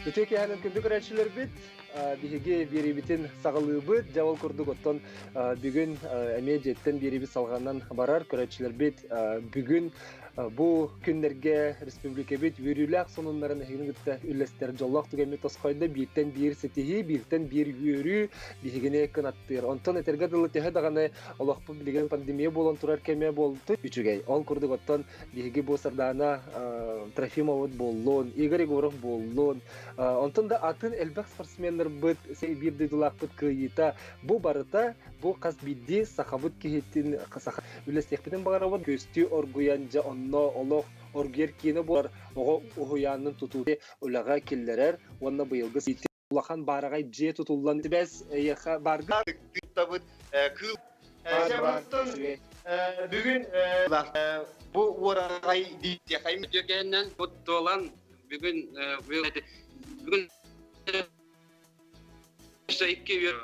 Үтүө киэһэнэн күндү көрөөччүлэрбит, биһиги биэриибитин саҕалыыбыт. Дьэ ол курдук оттон бүгүн эмиэ дьиэттэн биэриибит салҕанан барар. Көрөөччүлэрбит бүгүн бу күннэргэ республикабыт үөрүүлээх сонуннарын эһигини кытта үллэстэр дьоллоох түгэммит тосхойдо. Бииртэн биир ситиһии, бииртэн биир үөрүү биһигини кынаттыыр. Онтон этэргэ дылы төһө даҕаны олохпут билигин пандемия буолан турар кэмэ буолту үчүгэй. Ол курдук оттон биһиги бу Сардаана Трофимовыт буоллун, Игорь Егоров буоллун, онтон да атын элбэх спортсменнарбыт биир дойдулаахпыт кыайыыта бу барыта бу хас биирдии сахабыт киһитин саха үлэстиэхпитин баҕарабыт күөстүү оргуйан дьэ онно олох оргуйар киинэ буолар оҕо уһуйаанын тутуу үлэҕэ киллэрэр уонна быйылгы улахан баараҕай дьиэ тутуллан сибээс эйиэхэ баарга Табыт кыыл бүгүн бу уораҕай диэхэй Дьүкээннэн туолан бүгүн бүгүн өссө икки үөр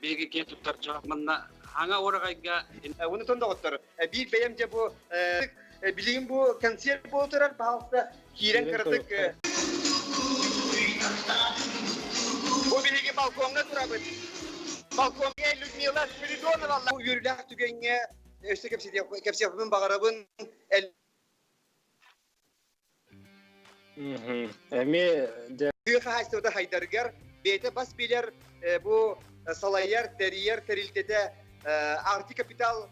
биһиги киэн туттар манна хаҥа уораҕайга Онутон доҕоттор биир бэйэм дьэ бу билигин бу концерт буола турар пожалуйста киирэн кыратык бу биһиги балкоҥҥа турабыт балкоҥҥа Людмила Спиридонова үөрүүлээх түгэҥҥэ өссө кэпсиэхпин баҕарабын. Эмиэ дьэ Тыа хаһаайыстыбата хайдарыгар бэйэтэ бас билэр бу салайар, тэрийэр тэрилтэтэ Арти Капитал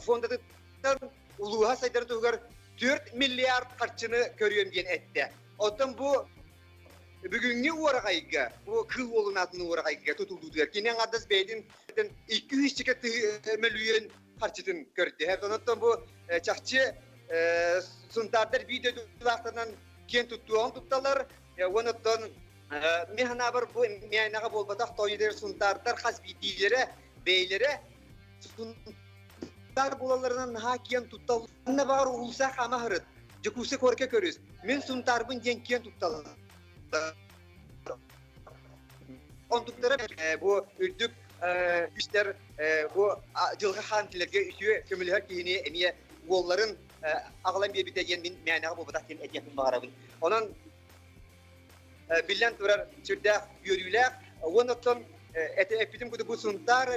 фондатыттан улууһа сайдар туһугар 4 миллиард харчыны көрүөм диэн эттэ. Оттон бу бүгүҥҥү уораҕайга, бу кыыл уолун аатын уораҕайга тутуллуутугар кини аҥардас бэйэтин 200 мөлүйүөн харчытын көрдө. Онон бу чахчы сунтаардар биир дойдулаахтарынан киэн туттуоҕун тутталлар. Уонна оттон мин санаабар бу мээнэҕэ буолбатах тоойуолар сунтаардар хас биирдиилэрэ бэйэлэрэ сунтаар буолалларынан наһаа киэн тутталлар. Манна баҕар уулусса хаама сырыт, Дьокуускай куоракка көрүс. Мин сунтаарбын диэн киэн тутталлар. Онтуктара бу үрдүк үстэр бу дьылҕа хаан кинилэргэ үтүө көмөлөһөр киһини эмиэ уолларын аҕалан биэрбитэ диэн мин мээнэҕэ буолбатах диэн этиэхпин баҕарабын. Онон биллэн турар сүрдээх үөрүүлээх уонна оттон эппитим курдук бу Сунтаар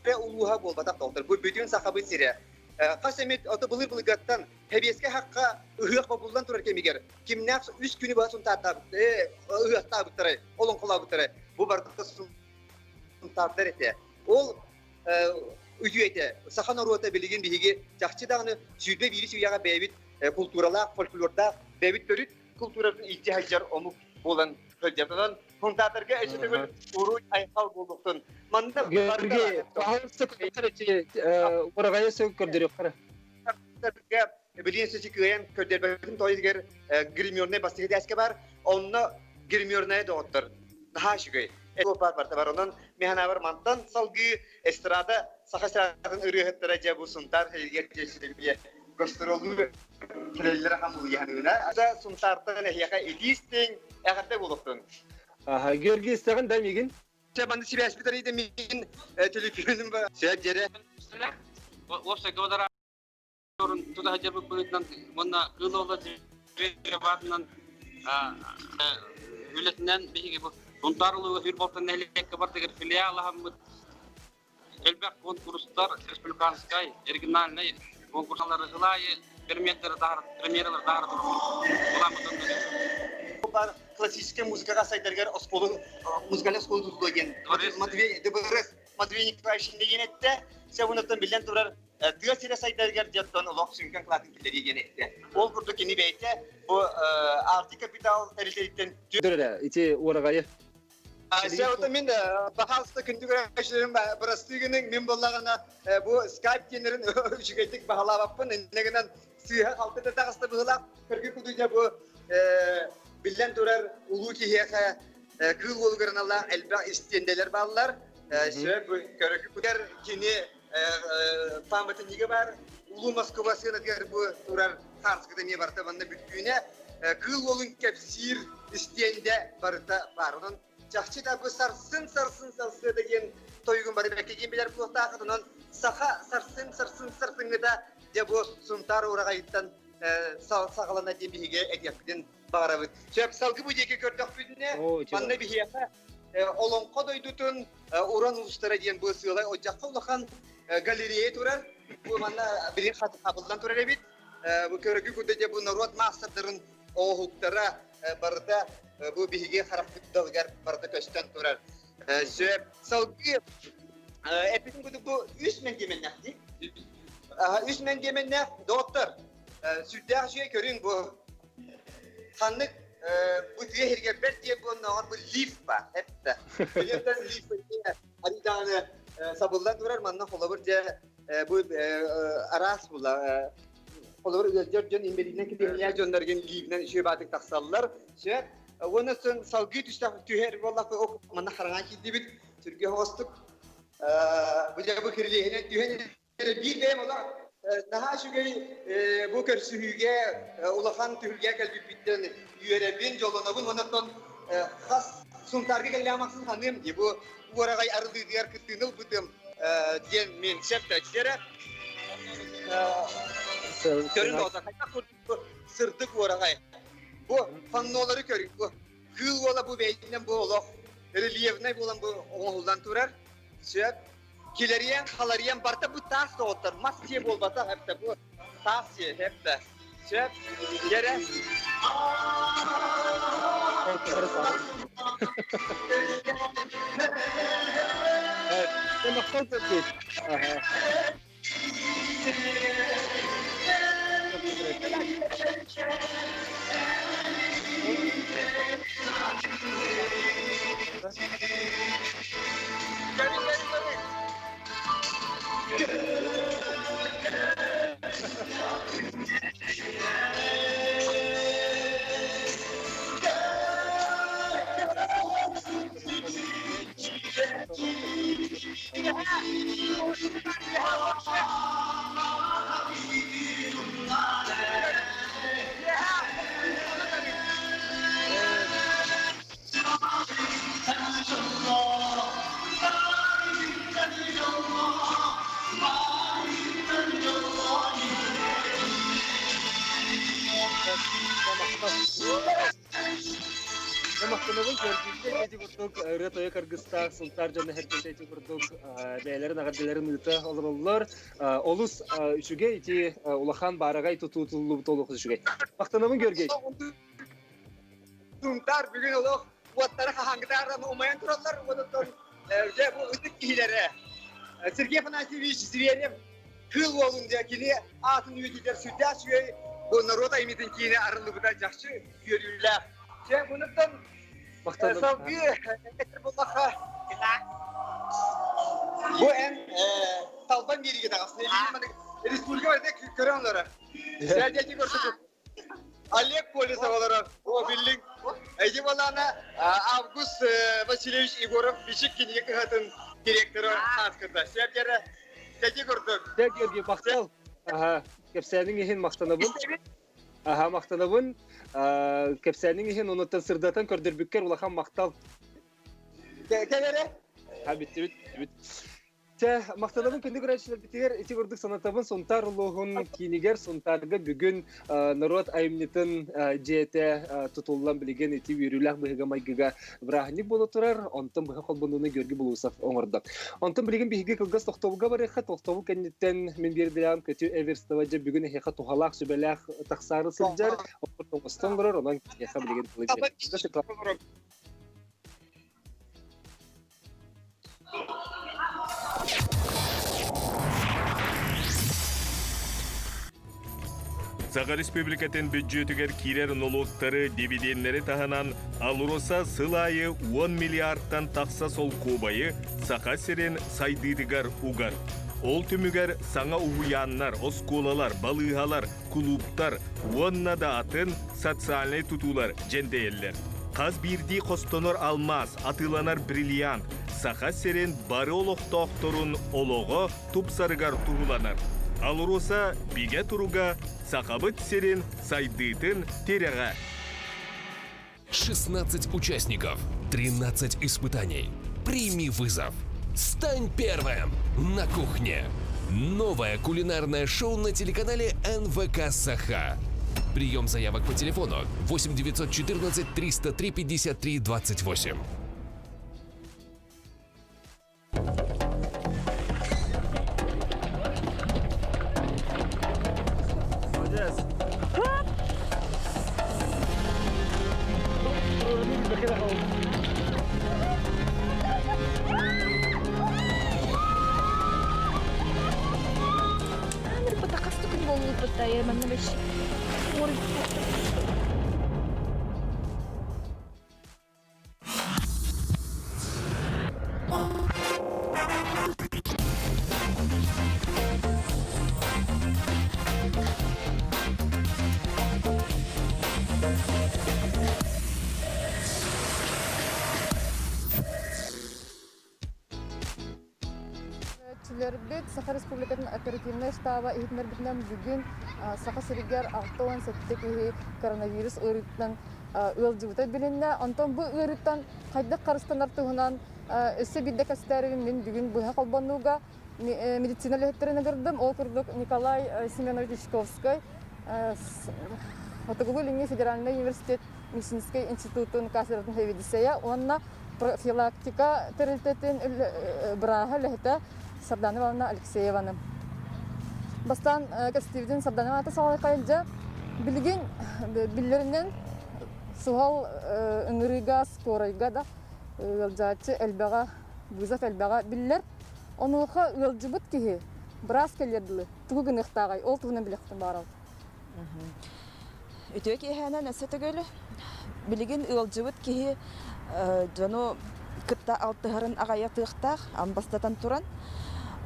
эрэ улууһа буолбатах доҕоттор. Бу бүтүн Сахабыт сирэ. Хас эмит ото былыр былыргаттан Хэбиэскэ хахха ыһыах бобуллан турар кэмигэр кимнээх үс күнү быһа сунтаартаабыт ыһыахтаабыттарай, олоҥхолообуттарай бу барыта сунтаардар этэ. Ол үтүөтэ саха норуота билигин биһиги чахчы даҕаны 21 үйэҕэ бэйэбит култууралаах, фольклордаах, бэйэбит төрүт култууратын илдьэ сылдьар омук буолан сылдьар. Онон Сунтаардарга өссө төгүл уруй айхал буолуохтун. Манна Георгий, ураҕайы сөг көрдөрүөххэ. Билигин сөчү кыайан көрдөрбөтүн тоҕо гримернай бастакы этээскэ бар. Онно гримерная доҕоттор. Наһаа үчүгэй. Бар барта бар. Онон мин санаабар мантан салгыы эстрада саха эстрадатын ырыаһыттара дьэ бу Сунтаар сиригэр дьэ гастроллуу кэлэллэрэ хамылыйаһыныына. Аса Сунтаартан эһиэхэ итиистиҥ эҕэрдэ буолуохтун. Аха, Георгий истэҕин да мигин? Чэ, манна сибээспит арыйда мин телефонум сөп дьэрэ. Уопсайга тута сылдьарбыт быһыытынан уонна кыыл уола баатынан үлэтинэн биһиги бу Сунтаар улууһа Сүр Болтон нэһилиэккэ бардыгар филиал аһаммыт элбэх конкурстар республиканскай, региональнай конкурсалары сыл аайы премьердары премьералар таһара буламмытын классическай музыкаҕа сайдарыгар оскуола музыкальнай оскуола тутулуо диэн Матвей ДБРС Матвей Николаевич диэн эттэ. Сэ биллэн турар тыа сирэ сайдарыгар дьонтон олох сүҥкэн кылаатын киллэрии диэн эттэ. Ол курдук кини бэйэтэ бу Арти Капитал тэрилтэриттэн ити уораҕайы Сэ мин пожалуйста күндү көрөөччүлэрим бырастыы гыныҥ мин буоллаҕына бу скайп диэннэрин үчүгэйдик баһылаабаппын иннэ гынан сыыһа халты да таҕыста быһыылаах көргү кудуйа бу биллэн турар улуу киһиэхэ кыыл уолугар аналлаах элбэх истиэндэлэр бааллар сөп көрөкүгэр кини пааматынньыга баар Улуу Москуба сыанатыгар бу турар хаартыската эмиэ барыта манна бүттүүнэ кыыл уолун кэпсиир истиэндэ барыта баар. Онон чахчы да бу сарсын сарсын сарсыада диэн тойугун бары бэккэ диэн билэр буолуохтаахыт. Онон саха сарсын сарсын сарсыҥҥыта дьэ бу Сунтаар ураҕайыттан саҕалана диэн биһиги этиэхпитин баҕарабыт. Сөп салгы бу диэки көрдөхпүтүнэ, манна биһиэхэ Олоҥхо дойдутун уран уустара диэн бу сыалай одьахха улахан галерея турар. Бу манна билин хабыллан турар эбит. Бу көрөгү курдук бу норуот маастардарын оҥоһуктара барыта бу биһиги харахпыт далыгар барыта көстөн турар. Сөп. Салгыы эппитин курдук бу үс мэндиэмэннээх дии. Үс мэндиэмэннээх доҕоттор сүрдээх үчүгэй көрүҥ бу. Ханнык бу тыа иһигэр бэрт диэн буоннооҕор бу лифт ба эттэ. Билиэттэн лифт арыйдаҕына сабыллан турар манна холобур дьэ бу араас була холобур ыалдьар дьон инбэлиитинэн килиэһиннээх дьонноргин лиибинэн үчүгэй баатык тахсаллар. Сөп. Уонна салгыы түстэх түһэр буоллахпы манна хараҥа киирдибит сүргэ оҕостук бу дьэ бу кирилиэһинэн түһэн биир бэйэм олох наһаа үчүгэй бу көрсүһүүгэ улахан түһүлгэ кэлбиппиттэн үөрэбин, дьоллонобун уонна оттон хас Сунтаарга кэллэҕим ахсын ханыам дии бу уораҕай арыллыытыгар кыттыыны ылбытым диэн мин сөптөөччү эрэ көрүн оҕото хайдах курдук сырдык уораҕай бу паннолары көрүҥ бу кыыл уола бу бэйэтинэн бу олох рельефнай буолан бу оҥоһуллан турар сөп килэриэн халарыйан барыта бу таас доҕоттор мас дьиэ буолбатах эптэ бу таас дьиэ эптэ сөп дьэрэ Махтанабын көрдүүргэ ити курдук ырыа-тойук аргыстаах Сунтаар дьоно эргэтэ ити курдук бэйэлэрин эҕэрдэлэрин ыыта олороллор. Олус үчүгэй ити улахан баараҕай тутуутуллубут олох үчүгэй. Махтанабын Георгий. Сунтаар бүгүн олох уоттара хаһааҥҥытааҕар умайан тураллар. Онтон дьэ бу ытык киһилэрэ Сергей Афанасьевич Зверев Кыыл уолун дьэ кини аатын үйэтитэр сүрдээх үчүгэй бу норуот айымньытын киинэ арыллыбыта чахчы үөрүүлээх. Дьэ мунуттан салгыы этэр буоллахха бу эн талбан биэриигэ таҕыстын. Республика барыта көрөн олорор. Сэрдээти көрсүбүт. Олег Колесов олорор. О, биллиҥ. Эйди балаана Август Васильевич Егоров Бичик кинигэ кыһатын директора ааскыта. Сэрдэрэ Тэти курдук. Дэ Георгий махтал. Аха, кэпсээниҥ иһин махтанабын. Аха, махтанабын. Кэпсээниҥ иһин онуттан сырдатан көрдөрбүккэр улахан махтал. Кэлэрэ? Ха, бүттүбүт, бүттүбүт. Чэ, махтанабын күндү көрөөччүлэрбитигэр ити курдук санатабын Сунтаар улууһун киинигэр Сунтаарга бүгүн норуот айымньытын дьиэтэ тутуллан билигин ити үөрүүлээх быһыыга-майгыга бырааһынньык буола турар. Онтон быһа холбонууну Георгий Булусов оҥордо. Онтон билигин биһиги кылгас тохтобулга барыахха. Тохтобул кэнниттэн мин биэрдилэҕим Көтү Эверстова дьэ бүгүн эһиэхэ туһалаах сүбэлээх тахсаары сылдьар. Оҥостон олорор, онон киниэхэ билигин Саха Республикатын бүддьүөтүгэр киирэр нолуоктары, дивиденнэри таһынан АЛРОСА сыл аайы 10 миллиардтан тахса солкуобайы Саха сирин сайдыытыгар угар. Ол түмүгэр саҥа уһуйааннар, оскуолалар, балыыһалар, кулууптар уонна да атын социальнай тутуулар дьэндэйэллэр. Хас биирдии хостонор алмаас, атыыланар бриллиант Саха сирин бары олохтоохторун олоҕо тупсарыгар туһуланар. АЛРОСА бигэ туруга Сахабыт сирин сайдыытын тирэҕэ. 16 участников, 13 испытаний. Прими вызов. Стань первым на кухне. Новое кулинарное шоу на телеканале НВК «Саха». Прием заявок по телефону 8 914 303 53 28. Чилэрбит Саха Республикатын оперативнай штаба иһитиннэрбитинэн бүгүн Саха сиригэр 67 киһи коронавирус ыарыытынан ыалдьыбыта билиннэ. Онтон бу ыарыыттан хайдах харыстанар туһунан өссө биирдэ кэпсэтээрибин мин бүгүн быһа холбонууга медицина үлэһиттэрин ыҥырдым. Ол курдук Николай Семенович Дьячковскай Хотугулуу-Илиҥҥи федеральнай университет медицинскэй институтун кафедратын сэбиэдиссэйэ уонна профилактика тэрилтэтин бырааһа үлэһитэ Сардана Ивановна Алексееваны. Бастаан кэпсэтиибитин Сардана Ивановна саҕалыаххайын дьэ билигин биллэринэн суһал ыҥырыыга скорайга да ыалдьааччы элбэҕэ вызов элбэҕэ биллэр. Онуоха ыалдьыбыт киһи быраас кэлиэр дылы тугу гыныахтааҕый ол туһунан билиэхпитин баҕарабыт. Үтүө киэһээнэн өссө төгүл билигин ыалдьыбыт киһи дьону кытта алтыһарын аҕайатыахтаах, бастатан туран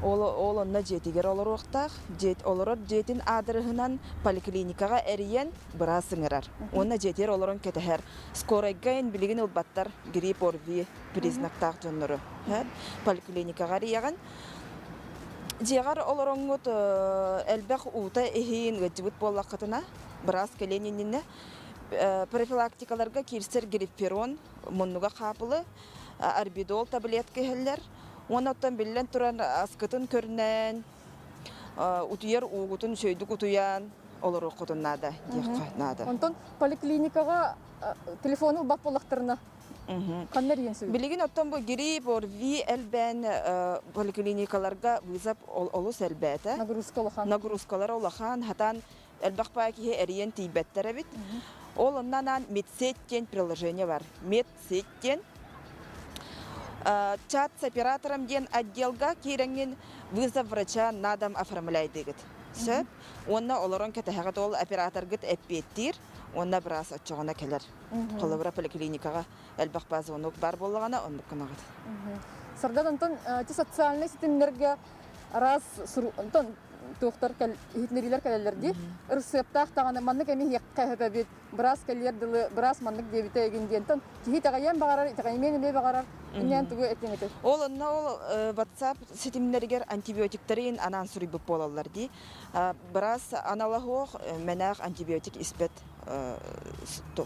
ол, ол онно дьиэтигэр олоруохтаах. Дьиэт, олорор дьиэтин аадырыһынан поликлиникаҕа эрийэн быраас ыҥырар. Уонна дьиэтигэр олорон кэтэһэр. Скорайга ин билигин ылбаттар грипп, ОРВИ признактаах дьоннору. Поликлиникаҕа эрийэҕин. Дьиэҕэр олороҥҥут элбэх уута иһин ыалдьыбыт буоллаххытына, быраас кэлиэн иннинэ профилактикаларга киирсэр грипперон, муннуга хаапылы, арбидол таблетка иһэллэр. Уонна оттон биллэн туран аскытын көрүнэн, утуйар уугутун үчүгэйдик утуйан олоруоххутун наада диэххэ наада. Онтон поликлиникаҕа телефону ылбат буоллахтарына Ханна эрийэн сөбүй? Билигин оттон бу грипп, ОРВИ элбээн поликлиникаларга вызов олус элбээтэ. Нагрузка улахан. Нагрузкалара улахан, хатан элбэх баа киһи эрийэн тиийбэттэр эбит. Ол онно анаан Медсеть диэн приложение бар. Медсеть диэн чат с оператором диэн отделга киирэҥҥин вызов врача на дом оформляйдыгыт. Сөп. Уонна олорон кэтэһэҕит ол операторгыт эппиэттиир уонна быраас оччоҕуна кэлэр. Холобура, поликлиникаҕа элбэх база оннук баар буоллаҕына, оннук гынаҕыт. Сарган, онтон ити социальнай ситимнэргэ араас онтон туохтар иһитиннэриилэр кэлэллэр дии. Ырысыаптаах даҕаны маннык эми иһиэххэ эбэбит, быраас кэлиэр дылы, быраас маннык диэбитэ игин диэнтэн киһи итэҕэйиэн баҕарар, итэҕэйимиэн эмиэ баҕарар. Инньээн тугу этиҥ этэй? Ол онно ол WhatsApp ситимнэригэр антибиотиктары анаан суруйбут буолаллар дии. Быраас аналаһуох мэнээх антибиотик испэт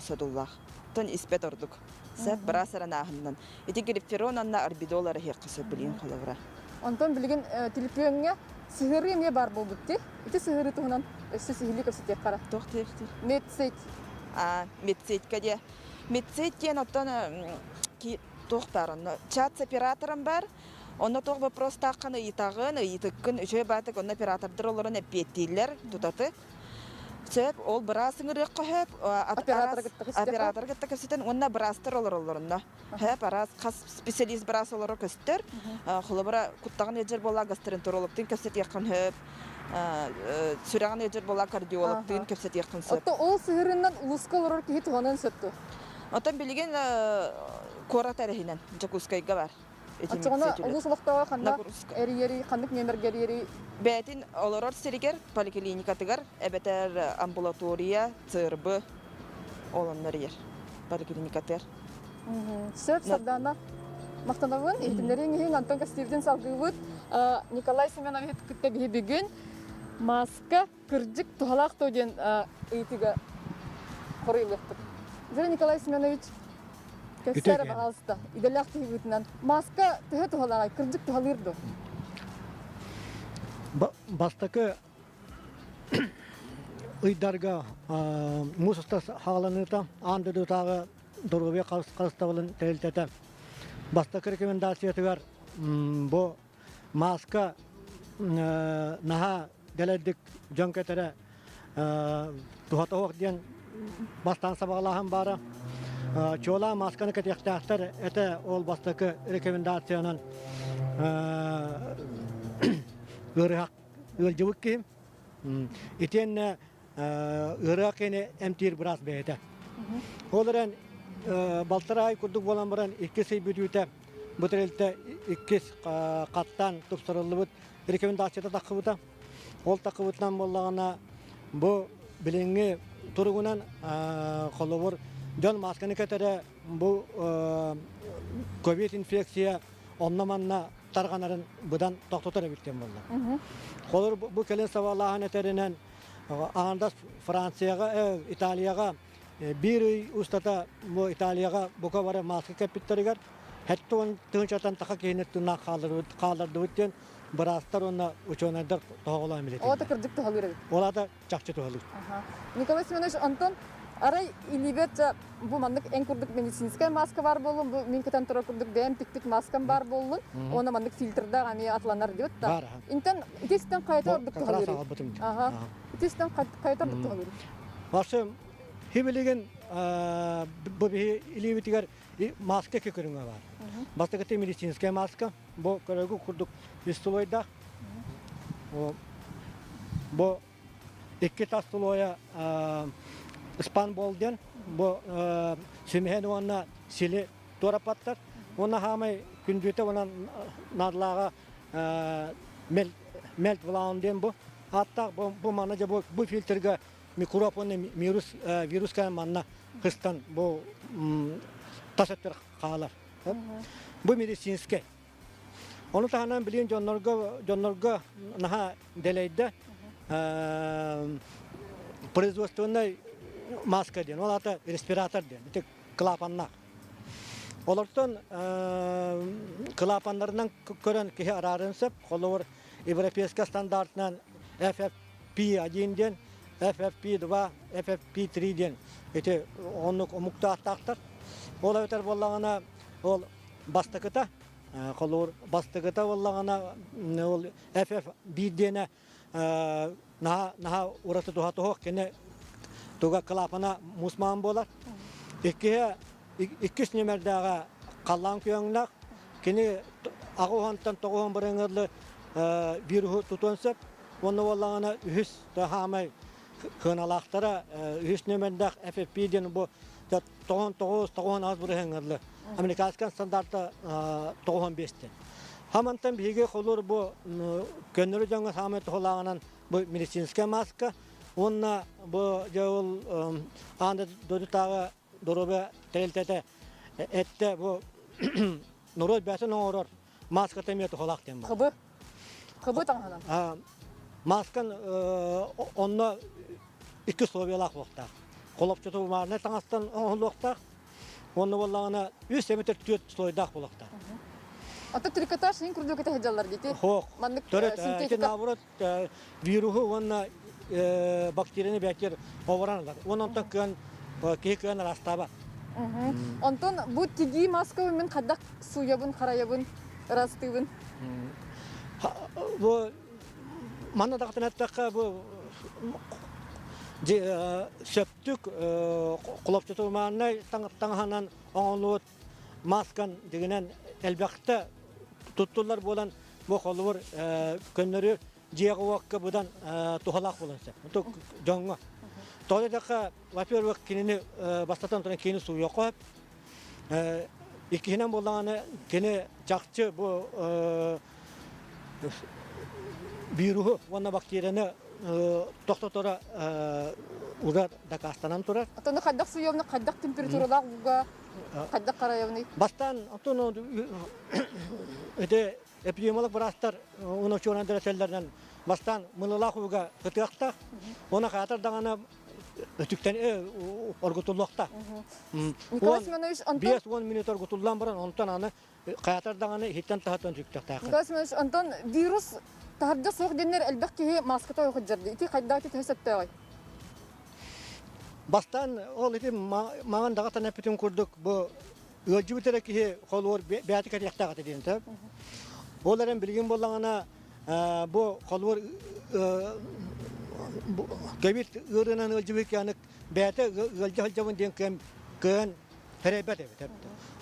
содуллаах. Тон испэт ордук. Сөп быраас аранааһынынан. Ити грипферон анна арбидол арыһыахха сөп билигин холобура. Онтон билигин түлүпүөҥҥэ сыһыарыы эмиэ баар буолбут дии. Ити сыһыарыы туһунан өссө сиһилии кэпсэтиэх хара. Туох диэхтир? Медсеть. А, медсетька диэ. Медсеть диэн оттон туох баар онно чат с оператором бар. Онно туох вопростааххын ыйытаҕын, ыйытыккын үчүгэй баатык онно оператордар олорон эппиэттииллэр тутатык. Сөп, ол быраас ыҥырыахха сөп, операторы кытта кэпсэтэн уонна быраастар олороллорунна. Сөп, араас хас специалист быраас олоро көстөр. Холобура, куттаҕын ыалдьар буолла гастроэнтерологтыын кэпсэтиэххин сөп, сүрэҕин ыалдьар буолла кардиологтыын кэпсэтиэххин сөп. Оттон ол сыһыарынан улууска олорор киһи туһаныан сөп дуо? Оттон билигин куорат эрэһинэн Дьокуускайга бар. Оччоҕуна улуус олохтооҕо ханна эрийэрий, ханнык нүөмэргэ эрийэрий? Бэйэтин олорор сиригэр, поликлиникатыгар эбэтэр амбулатория, ЦРБ ол онно эрийэр поликлиникатыгар. Сөп, Сардаана. Махтанабын, иһитиннэрииҥ иһин Антон Костивдин салгыыбыт. Николай Семенович кытта биһи бүгүн маска кырдьык туһалаах дуо диэн ыйытыыга хоруйлуохпут. Дьэ, Николай Семенович, кэпсээ эрэ баҕалыста, идэлээх киһи быһыытынан маска төһө туһалааҕый, кырдьык туһалыыр дуо? Бастакы ыйдарга муус устар хааланыыта аан дойдутааҕы доруобуйа харыстабылын тэрилтэтэ бастакы рекомендациятыгар бу мааска наһаа дэлэйдик дьон кэтэрэ туһата суох диэн бастаан сабаҕалааһын баара. Чуолаан маасканы кэтиэхтээхтэр этэ ол бастакы рекомендациянан ыарыһах ыалдьыбыт киһи. Итиэннэ ыарыһах киһини эмтиир быраас бэйэтэ. Ол эрэн балтараа ай курдук буолан баран иккис ый бүтүүтэ бу тэрилтэ иккис хаттаан тупсарыллыбыт рекомендацията таххыбыта. Ол таххыбытынан буоллаҕына бу билиҥҥи туругунан холобур дьон маасканы кэтэрэ бу ковид инфекция онно-манна тарҕанарын быдан тохтотор эбит диэн буолла. Холобур бу кэлин сабаалааһын этэринэн аҥардас Францияҕа, Италияҕа биир ый устата бу Италияҕа бука бары мааска кэппиттэригэр 70 тыһыынчаттан таха киһини тыыннаах хааллардыбыт диэн быраастар уонна учуонайдар тоһоҕолоон билэтиллэр. Ол кырдьык туһалыыр эбит. Ол аата чахчы туһалыыр. Николай Семенович, онтон арай илиибэр бу маннык эн курдук медицинскэй маска баар буоллун, бу мин кэтэн турар курдук бэйэм тикпит маскам баар буоллун, уонна маннык фильтрдаах эмиэ атланар диэбит да. Баар. Интэн итистэн хайата ордук туһалыыр. Аха. Итистэн хайата ордук туһалыыр. Вообще, хибилигин бу биһи илиибитигэр маска икки көрүҥэ бар. Бастакыта медицинская маска, бу көрөгү курдук үс слойдаах. Бу икки тас слойа спанбол диэн, бу сүмэһин уонна сили туораппаттар. Уонна хаамай күндүтэ уонна надлааҕа мельт влаун диэн бу ааттаах бу манна дьэ бу фильтрга микроб уонна вирус вирус манна кыстан бу тас өттүгэр хаалар. Бу медицинскэй. Ону таһынан билигин дьоннорго дьоннорго наһаа дэлэйдэ производственнай маска диэн, ол аата респиратор диэн, ити клапаннаах. Олортон клапаннарынан көрөн киһи араарыан сөп. Холобур, европейскай стандартынан FFP1 диэн, FFP2, FFP3 диэн ити оннук омуктаахтаахтар. Ол эбэтэр буоллаҕына ол бастакыта, холобур, бастакыта буоллаҕына ол FF1 диэнэ наһаа наһаа ураты туһа туһуох кини туга клапана мусмаан буолар. Иккиһэ иккис нүмердээҕэ халлаан күөҥнээх кини аҕа уһантан тоҕуһун бырыҥырлы вируһу тутуон сөп. Уонна буоллаҕына үһүс хаамай кыаналаахтара үһүс нүмердээх FFP диэн бу 99 98 бырыһыҥҥырлы американскай стандарта 95-тен. Хамантан биһиги холур бу көннөрү дьоҥҥо саамай туһалааҕынан бу медицинскэй маска уонна бу дьэ ол аан дойдутааҕы доруобуйа тэрилтэтэ эттэ бу норуот бэйэтин оҥорор маската эмиэ туһалаах диэн буолар. Хыбы. Хыбы таҥаһынан. Маскан онно икки условиялаах буолуохтаах. Холопчотубумаарнай таҥастан оҥоһуллуохтаах. Уонна буоллаҕына үс эбэтэр түөрт слойдаах буолуохтаах. Ата трикотаж иһин курдук этэ сылдьаллар дии. Хоох. Маннык Төрөт, синтетика. ити наоборот вируһу уонна бактерияны бээтигэр оборон ылар. Уонна онтон кыан киһи кыан араастаабат. Онтон бу тигии маскабын мин хайдах сууйабын, харайабын, ырастыыбын? Бу манна даҕатан эттэххэ бу сөптүк хлопчотуманнай таҥаһынан оҥоһуллубут маскан дигинэн элбэхтэ туттуллар буолан бу холобур көннөрү дьиэҕэ-уокка быдан туһалаах буолан сөп. Дьоҥҥо. Тоҕо диэтэххэ, во-первых, кинини бастатан туран кини сууйуохха сөп. Иккиһинэн буоллаҕына, кини чахчы бу вируһу уонна бактерияны тохтоторо угар дакаастанан турар. Оттон хайдах суйуомна, хайдах температуралаах ууга, хайдах харайабыный? Бастаан оттон ити эпидемиолог быраастар уонна учуонайдар этэллэринэн бастаан мылылаах ууга ытыахтаах. Уонна хаатар даҕаны. Өтүктэн оргутуллуохта. Николай Семенович, онтон 5-10 минут оргутуллан баран, онтон аны хаятар даҕаны иһиттэн таһаттан түктөхтааххын. Николай Семенович, онтон вирус таһырдьа суох диэннэр элбэх киһи мааската ойохуддьарды. Ити хайдах ити төһө сөптөөҕүй? Бастаан ол ити маҥан даҕатан эппитин курдук бу ыалдьыбыт эрэ киһи холуор бэйэтэ кэтиэхтээх этэ диэн сөп. Ол эрэн билигин буоллаҕына бу холуор көбүт ыарыынан ыалдьыбыт киһи бэйэтэ ыалдьа сылдьабын диэн кыан кыан сэрэйбэт эбит.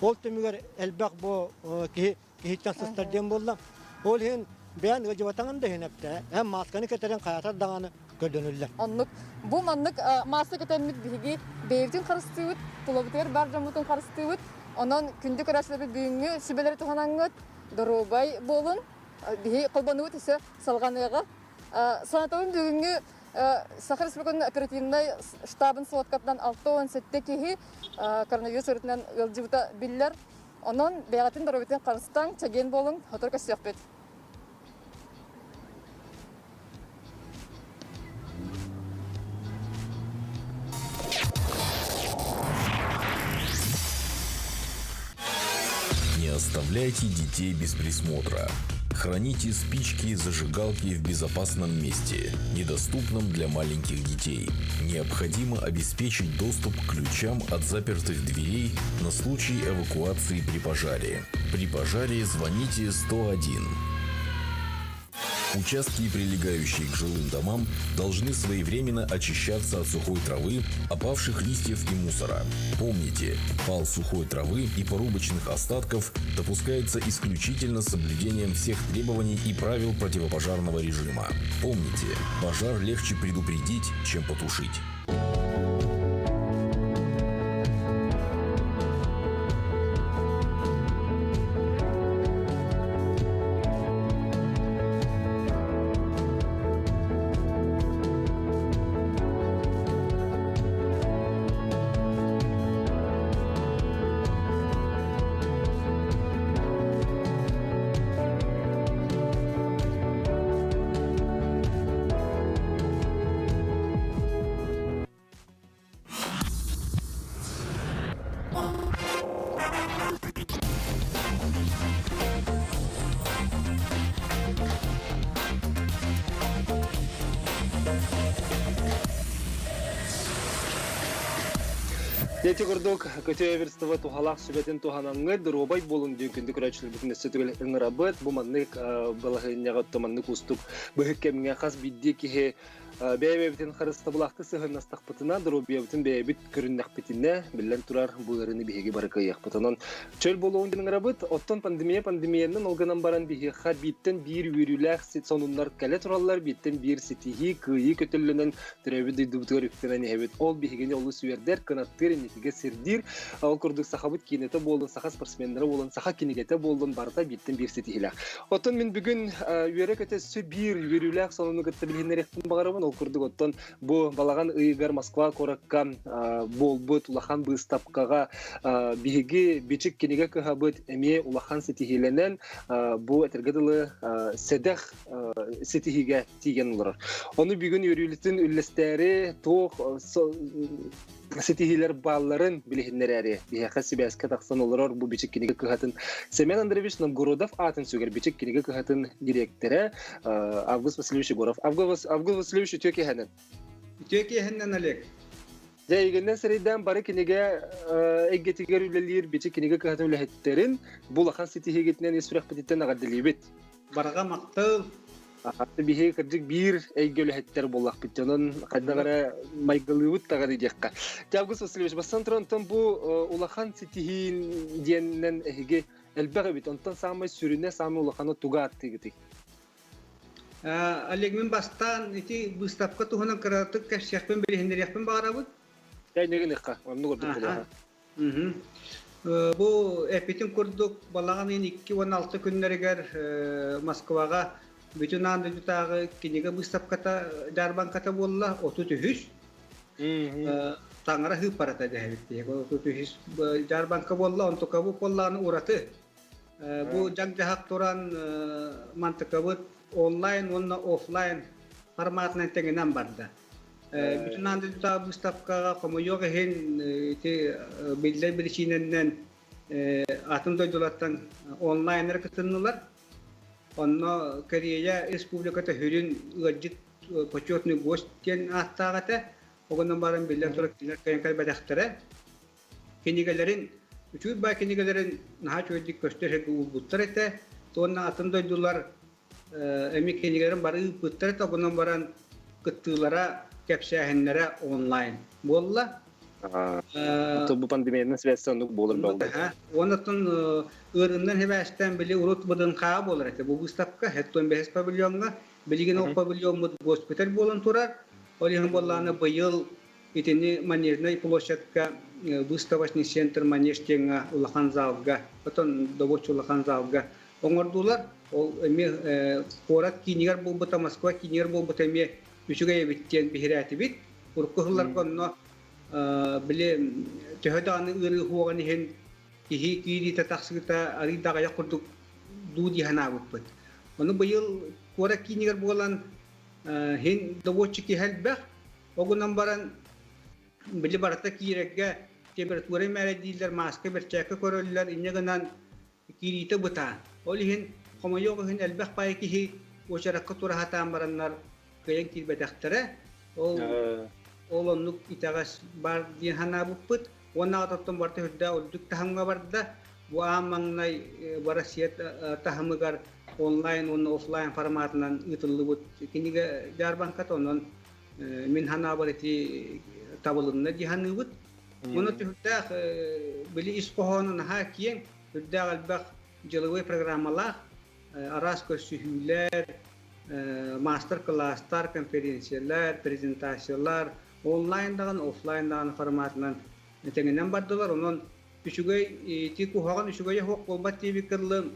Ол түмүгэр элбэх бу киһи киһиттэн сыстар диэн буолла. Ол иһин бэйэн ыалдьыбатаҕын да иһин эптэ эн маасканы кэтэрин хайатар даҕаны көрдөнүллэр. Оннук. Бу маннык мааска кэтэммит биһиги бэйэбитин харыстыыбыт, тулабытыгар бар дьоммутун харыстыыбыт. Онон күндү көрөөччүлэрбит бүгүҥҥү сүбэлэри туһанаҥҥыт доруобай буолун. Биһи холбонуубут өссө салҕаныаҕа. Санатабын бүгүҥҥү Саха Республикатын оперативнай штабын сводкатынан 67 киһи коронавирус өрүтүнэн ыалдьыбыта биллэр. Онон бэйэҕитин доруобуйатын харыстааҥ, чэгиэн буолуҥ, сотору көрсүөхпүт. Не оставляйте детей без присмотра. Храните спички и зажигалки в безопасном месте, недоступном для маленьких детей. Необходимо обеспечить доступ к ключам от запертых дверей на случай эвакуации при пожаре. При пожаре звоните 101. Участки, прилегающие к жилым домам, должны своевременно очищаться от сухой травы, опавших листьев и мусора. Помните, пал сухой травы и порубочных остатков допускается исключительно с соблюдением всех требований и правил противопожарного режима. Помните, пожар легче предупредить, чем потушить. Дети курдук көтө туһалаах сүбэтин туһанаҥҥыт доруобай буолуҥ диэн күндү көрөөччүлэрбитин өссө түгэл ыҥырабыт. Бу маннык балаһыанньаҕа маннык уустук быһык кэмҥэ хас биирдии киһи Бэйэ-бэйэбитин харыстабылаахтык сыһыаннастахпытына, доруобуйабытын бэйэбит көрүннэхпитинэ, биллэн турар, бу ыарыыны биһиги бары кыайыахпыт. Онон чөл буолуоҕун диэн ыҥырабыт. Оттон пандемия пандемиянан ол гынан баран биһиэхэ бииртэн биир үөрүүлээх сонуннар кэлэ тураллар, бииртэн биир ситиһии, кыайыы көтөллөнөн төрөөбүт дойдубутугар үктэнэн иһэбит. Ол биһигини олус үөрдэр, кынаттыыр, инникигэ сирдиир. Ол курдук сахабыт киинэтэ буоллун, саха спортсменнара буоллун, саха кинигэтэ буоллун, барыта бииртэн биир ситиһиилээх. Оттон мин бүгүн үөрэ-көтө өссө биир үөрүүлээх сонуну кытта билиһиннэриэхпин баҕарабын. Ол курдук оттон бу балаҕан ыйыгар Москва куоракка буолбут улахан быыстапкаҕа биһиги Бичик кинигэ кыһабыт эмиэ улахан ситиһиилэнэн бу этэргэ дылы сэдэх ситиһиигэ тиийэн олорор. Ону бүгүн үөрүүлүтүн үллэстээри туох ситиһиилэр баалларын билиһиннэрээри биһиэхэ сибээскэ тахсан олорор бу Бичик кинигэ кыһатын Семен Андреевич Новгородов аатын сүгэр Бичик кинигэ кыһатын дириэктэрэ Август Васильевич Егоров. Август Васильевич үтүө киэһэнэн. Үтүө киэһэнэн, Олег. Дьэ, эйигиннэн сирэйдээн бары кинигэ эйгэтигэр үлэлиир Бичик кинигэ кыһатын үлэһиттэрин бу улахан ситиһиигитинэн ис сүрэхпититтэн эҕэрдэлиибит. Барҕа махтал. Биһиги кырдьык биир эйгэ үлэһиттэр буоллахпыт. Онон хайдах эрэ майгылыыбыт даҕаны диэххэ. Август Васильевич, бастан туран, онтон бу улахан ситиһиин диэннэн эһиги элбэх эбит. Онтон саамай сүрүнэ, саамай улахана туга ааттыыгытый? Олег, мин бастаан ити быыстапка туһунан кыратык кэпсиэхпин, билиһиннэриэхпин баҕарабын. Дьэ, оннук ордук буолуоҕа. Бу эппитин курдук, балаҕан ыйын 2-16 күннэригэр Москваҕа бүтүн аан дойдутааҕы кинигэ быыстапката дьаарбаҥката буолла 33. Таҥара хыыппарата дэһэбит биһиги 33 дьаарбаҥка буолла, онтукабыт буоллаҕына ураты. Бу дьаҥ-дьаһах туран мантыкабыт онлайн уонна офлайн форматынан тэҥинэн барда. Бүтүн аан дойдутааҕы быыстапкаҕа хомойуох иһин ити биллэр биричиинэнэн атын дойдулартан онлайннары кытыннылар. Онно Корея Республиката сүрүн ыалдьыт почетный гость диэн ааттаах этэ. Ол баран биллэн турар кинилэр кыайан кэлбэтэхтэрэ. Кинигэлэрин, үчүгэй баай кинигэлэрин наһаа үчүгэйдик көстөр сиргэ уурбуттар этэ. Уонна атын дойдулар эми кинигэлэрин бары ыыппыттар этэ, онон баран кыттыылара, кэпсээһиннэрэ онлайн буолла. Бу пандемиянан связь оннук буолар буолла. Оннуттан ыарыннан хебээстэн били урут ВДНХ буолар этэ. Бу выставка 75 павильоҥҥа билигин ол павильоммут госпиталь буолан турар. Ол иһин буоллаҕына быйыл итини Манежнай площадка выставочный центр Манеж диэҥҥэ улахан залга, потом добочу улахан залга оҥордулар. Ол эмиэ куорат киинигэр буолбута, Москва киинигэр буолбута эмиэ үчүгэй эбит диэн биһирээтибит. Урукку сылларга онно били төһө даҕаны ыарыы уоҕун иһин киһи киириитэ тахсыыта арыый да аҕыйах курдук дуу дии санаабыппыт. Ону быйыл куорат киинигэр буолан иһин добуоччу киһи элбэх. Ол гынан баран били барыта киирэргэ температура мээрэйдииллэр, мааска бэрчээккэ көрөллөр, инньэ гынан киириитэ бытаан. Ол иһин, хомойуох иһин элбэх баай киһи уочаракка тура сатаан бараннар кыайан киирбэтэхтэрэ. Ол ол оннук итэҕэс баар диэн санаабыппыт. Уонна оттон барыта үрдээх үрдүк таһымҥа барда. Бу аан маҥнай Россия таһымыгар онлайн уонна офлайн форматынан ыытыллыбыт кинигэ дьаарбаҥката. Онон мин санаабар ити табылынна дии саныыбыт. Уонна түһүктээх били ис хоһооно наһаа киэҥ, үрдээх элбэх дьыловой программалаах, араас көрсүһүүлэр, маастар-кылаастар, конференциялар, презентациялар онлайн даҕаны, офлайн даҕаны форматынан тэҥинэн бардылар. Онон үчүгэй ити куһаҕан үчүгэйэ суох буолбат диэбиккэ дылы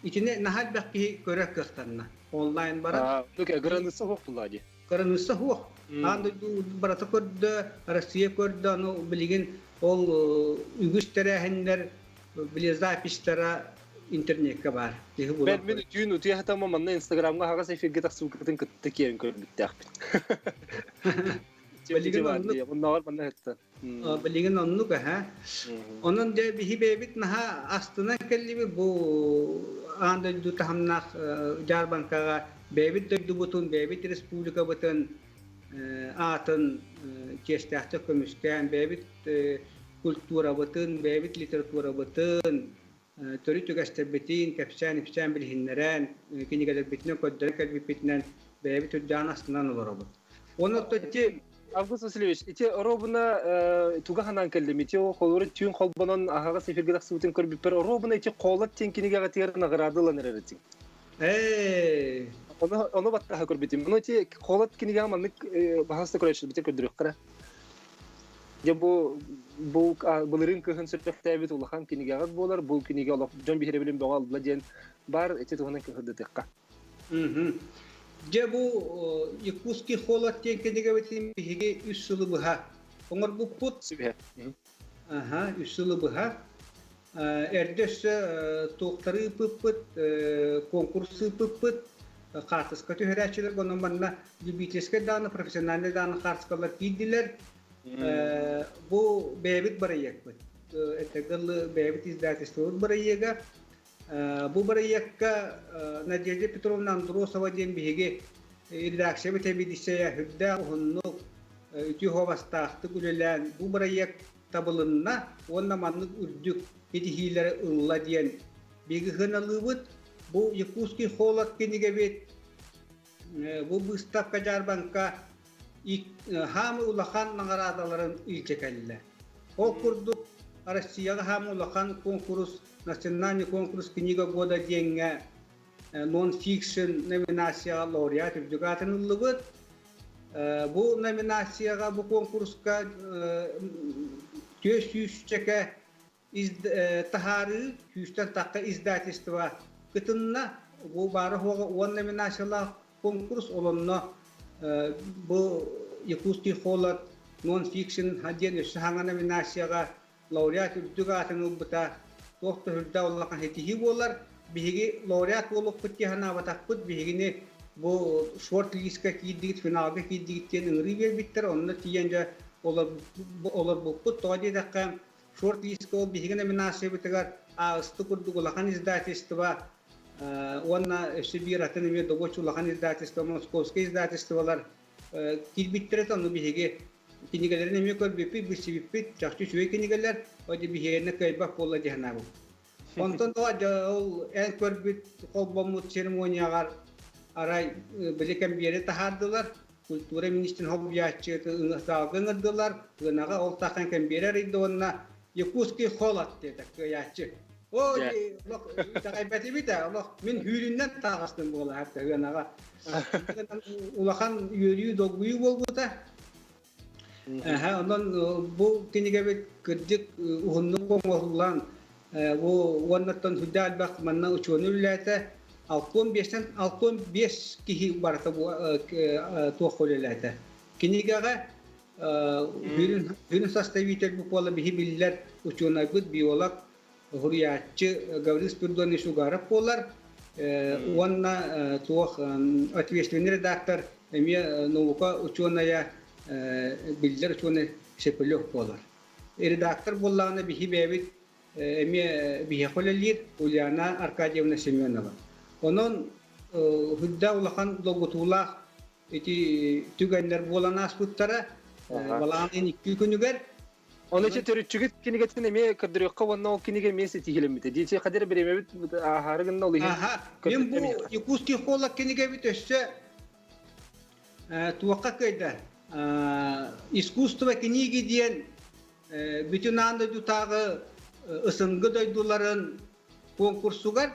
итини наһаа элбэх киһи көрөр кыахтанна. Онлайн баран. Кыраныысса суох булла дии. Кыраныысса суох. Аан дойду барыта көрдө, Россия көрдө, аны билигин ол үгүс тэрээһиннэр били записьтара интернеккэ баар. Киһи булар. Мен түүн утуйа сатамма манна Инстаграмҥа хаҕас эфиргэ тахсыбыккытын кытта киэрин көрбүттээхпин. Билигин оннук. Оннооҕор манна сытта. Билигин оннук аһа. Онон дьэ биһи бэйэбит наһаа астынан кэллибит бу аан дойду таһымнаах дьаарбаҥкаҕа бэйэбит дойдубутун, бэйэбит республикабытын аатын чиэстээхтик көмүскээн, бэйэбит культурабытын, бэйэбит литературабытын, төрүт үгэстэрбитин кэпсээн-ипсээн билиһиннэрэн, кинигэлэрбитинэн көрдөрөн кэлбиппитинэн бэйэбит үрдээн астынан олоробут. Уонна ити Август Васильевич, ити оруобуна туга ханаан кэллим? Ити холура түүн холбонон аһаҕас эфиргэ тахсыбытын көрбүппэр оруобуна ити Холот диэн кинигэҕитигэр награда ылан эрэр этиҥ. Ээ. Ону ону баттаһа көрбүтүм. Ону ити Холот кинигэҕэ маннык баһаста көрөөччүлэрбитин көрдөрүөххэ. Дьэ бу бу былырыын кыһын сүрэхтээбит улахан кинигэҕит буолар. Бу кинигэ олох дьон биһирэбилин бөҕө алла диэн бар ити туһунан кыһырдытыахха. Дьэ бу Якутский холод диэн кинигэбитин биһиги үс сылы быһа оҥорбуппут. Аха, үс сылы быһа. Эрдэ өссө туохтары ыыппыппыт, конкурс ыыппыппыт, хаартыска түһэрээччилэргэ онон манна любительскай даҕаны, профессиональнай даҕаны хаартыскалар киирдилэр. Бу бэйэбит бырайыакпыт. Этэргэ дылы бэйэбит издательствобыт бырайыага. Бу бырайыакка Надежда Петровна Андросова диэн биһиги редакциябыт сэбиэдиссэйэ сүрдээх уһуннук, үтүө суобастаахтык үлэлээн бу бырайыак табылынна уонна маннык үрдүк ситиһиилэри ылла диэн биһиги сыаналыыбыт. Бу Якутский холод кинигэбит бу быыстапка-дьаарбаҥка хаамы улахан наҕараадаларын илдьэ кэллэ. Ол курдук Россияҕа хаамы улахан конкурс национальный конкурс книга года диэҥҥэ нон-фикшн номинацияҕа лауреат үрдүк аатын ыллыбыт. Бу номинацияҕа, бу конкурска 400 таһаарыы сүүстэн тахха издательство кытынна. Бу баара суоҕа 10 номинациялаах конкурс олонно бу Якутский холод нон-фикшн диэн өссө саҥа номинацияҕа лауреат үрдүк аатын ылбыта туох да үрдэ улахан ситиһии буолар. Биһиги лауреат буолуохпут дии санаабатахпыт. Биһигини Бу шорт-лиска киирдигит, финалга киирдигит диэн ыҥырыы биэрбиттэр. Онно тиийэн дьэ олорбуппут. Тоҕо диэтэххэ, шорт-лиска ол биһиги номинациябытыгар ааҕысты курдук улахан издательство уонна өссө биир атын эмиэ добуоччу улахан издательство, московскай издательстволар киирбиттэрэ. Ону биһиги кинигэлэрин эмиэ көрбүппүт, билсибиппит, чахчы үчүгэй кинигэлэр, ол биһиэнэ кыайбат буолла дии санаабыт. Онтон ол эн көрбүт холбоммут церемонияҕар арай били кэмбиэри таһаардылар, культура министрин холбуйааччы саалга ыҥырдылар, ынаҕа ол тахсан кэмбиэри арыйда уонна Якутский холод диэтэ кыайааччы. О, олох итэҕэйбэтибит ээ, олох мин хүүрүннэн таҕыстым буола ыанаҕа. Улахан үөрүү, долгуйуу буолбута. Онон бу кинигэбит кырдьык уһуннук оҥоһуллан бу уоннаттан сүрдээх элбэх манна учуонай үлэлээтэ. Алтон биэстэн алтон биэс киһи барыта бу туох үлэлээтэ. Кинигэҕэ Сүрүн составитель буола биһи биллэр учуонайбыт, биолог, суруйааччы Гаврил Спиридонович Угаров буолар. Уонна туох ответственный редактор эмиэ наука учуонайа биллэр учуонай Шепелев буолар. Редактор буоллаҕына биһи бэйэбит эмиэ биһиэхэ үлэлиир Ульяна Аркадьевна Семенова. Онон үрдээх улахан долгутуулаах ити түгэннэр буолан ааспыттара. Балаҕан ыйын икки күнүгэр. Оны ити төрүччүгүт кинигэтин эмиэ көрдөрүөххэ уонна ол кинигэ эмиэ ситиһилэммитэ. Дии хадыр бириэмэбит ааһаары гынна ол иһин. Аха. Мен бу Якутский холод кинигэбит өссө туохха кыайда? Искусство книги диэн бүтүн аан дойдутааҕы ысынгы дойдуларын конкурсугар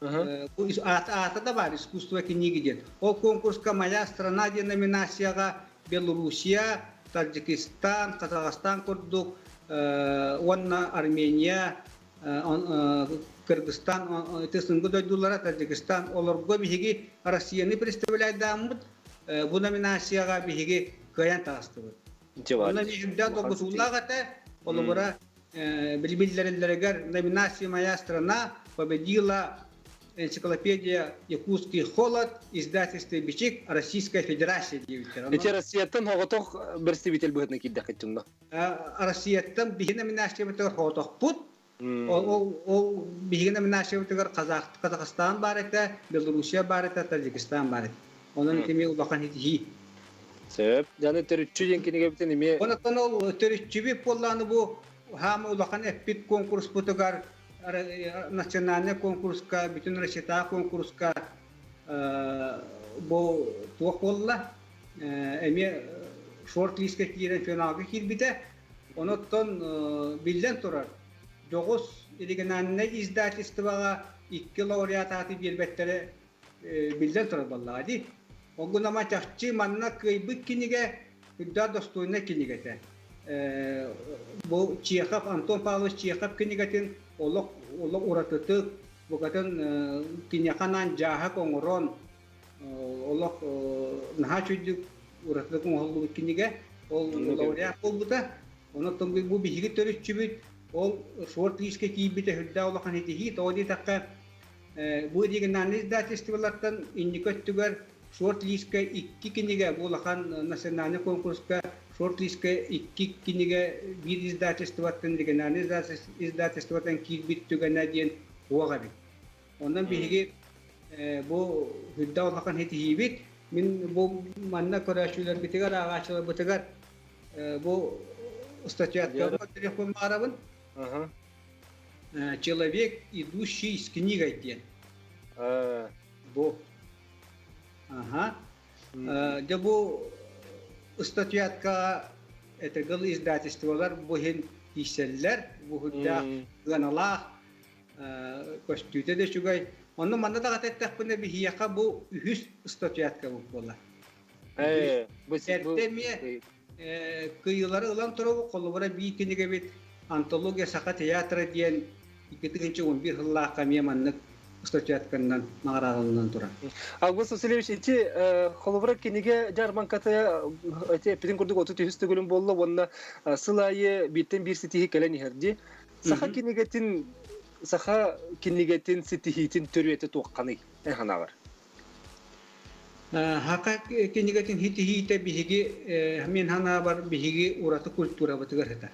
аата да баар искусство книги диэн. Ол конкурска «Моя страна» диэн номинацияҕа Белоруссия, Таджикистан, Казахстан курдук уонна Армения, Кыргызстан ити сынгы дойдулара, Таджикистан олорго биһиги Россияны представляйдааммыт бу номинацияҕа биһиги кыайан таҕыстыбыт. Онно биһигдэ долгутуулаах этэ. Холобура, биллэриллэригэр номинация «Моя страна» победила энциклопедия «Якутский холод», издательство «Бичик», Российская Федерация диэбиттэр. Ити Россияттан хоҕотох представитель быһыытынан киирдэххит дьонно. Россияттан биһи номинациябытыгар хоҕотохпут. Ол, ол биһиги номинациябытыгар Казахстан баар этэ, Белоруссия баар этэ, Таджикистан баар этэ. Онон итими улахан итиһии. Сөп. Дьаны төрүччү диэн кинигэбитин эмиэ Онон ол төрүччүбүт буоллааны бу хаама улахан эппит конкурспутугар национальный конкурска, бүтүн Россиятааҕы конкурска бу туох буолла? Эмиэ шорт-листка киирэн финалга киирбитэ. Онон биллэн турар, дьоҕус региональнай издательствоҕа икки лауреат ааты биэрбэттэрэ биллэн турар буоллаҕа дии. Ол гынан чахчы манна кыайбыт кинигэ үрдээх достойнай кинигэтэ. Бу Чехов, Антон Павлович Чехов кинигэтин олох олох уратытык, букатын киниэхэ анаан дьааһык оҥорон, олох наһаа үчүгдүк уратытык оҥоһуллубут кинигэ. Ол лауреат буолбута. Онон бу биһиги төрүччүбүт ол шорт-лиискэ киирбитэ сүрдээх улахан ситиһии. Тоҕо диэтэххэ, Бу региональнай издательстволартан инники өттүгэр шорт-лиискэ икки кинигэ, бу улахан национальнай конкурска шорт-лиискэ икки кинигэ биир издательствоттан, региональнай издательствоттан киирбит түгэнэ диэн суох эбит. Онон биһиги бу үрдэ улахан ситиһиибит. Мин бу манна көрөөччүлэрбитигэр, ааҕааччыларбытыгар бу статьяттан көрдөрүөхпүн баҕарабын. Человек, идущий с книгой диэн. Бу. Ага. Дьэ бу ыстатыйаткаҕа этэгыл издательстволар бу иһин киирсэллэр, бу үрдээх ыаналаах көстүүтэ да үчүгэй. Онно манна даҕата эттэхпинэ биһиэхэ бу үһүс ыстатыйатка буолла. Эрдэ эмиэ Кыйыылары ылан турабыт, холобура биир кинигэбит «Антология саха театра» диэн 2011 сыллаахха эмиэ маннык статуэтканнан наҕараадаланан турар. Август Васильевич, ити холобура кинигэ дьаарбаҥката ити эппитин курдук 33 төгүлүн буолла уонна сыл аайы бииртэн биир ситиһии кэлэн иһэр дии. Саха кинигэтин саха кинигэтин ситиһиитин төрүөтэ туохханый эн санааҕар? Хака кинигэтин хитиһиитэ биһиги мен ханаабар биһиги ураты культурабытыгар сытар.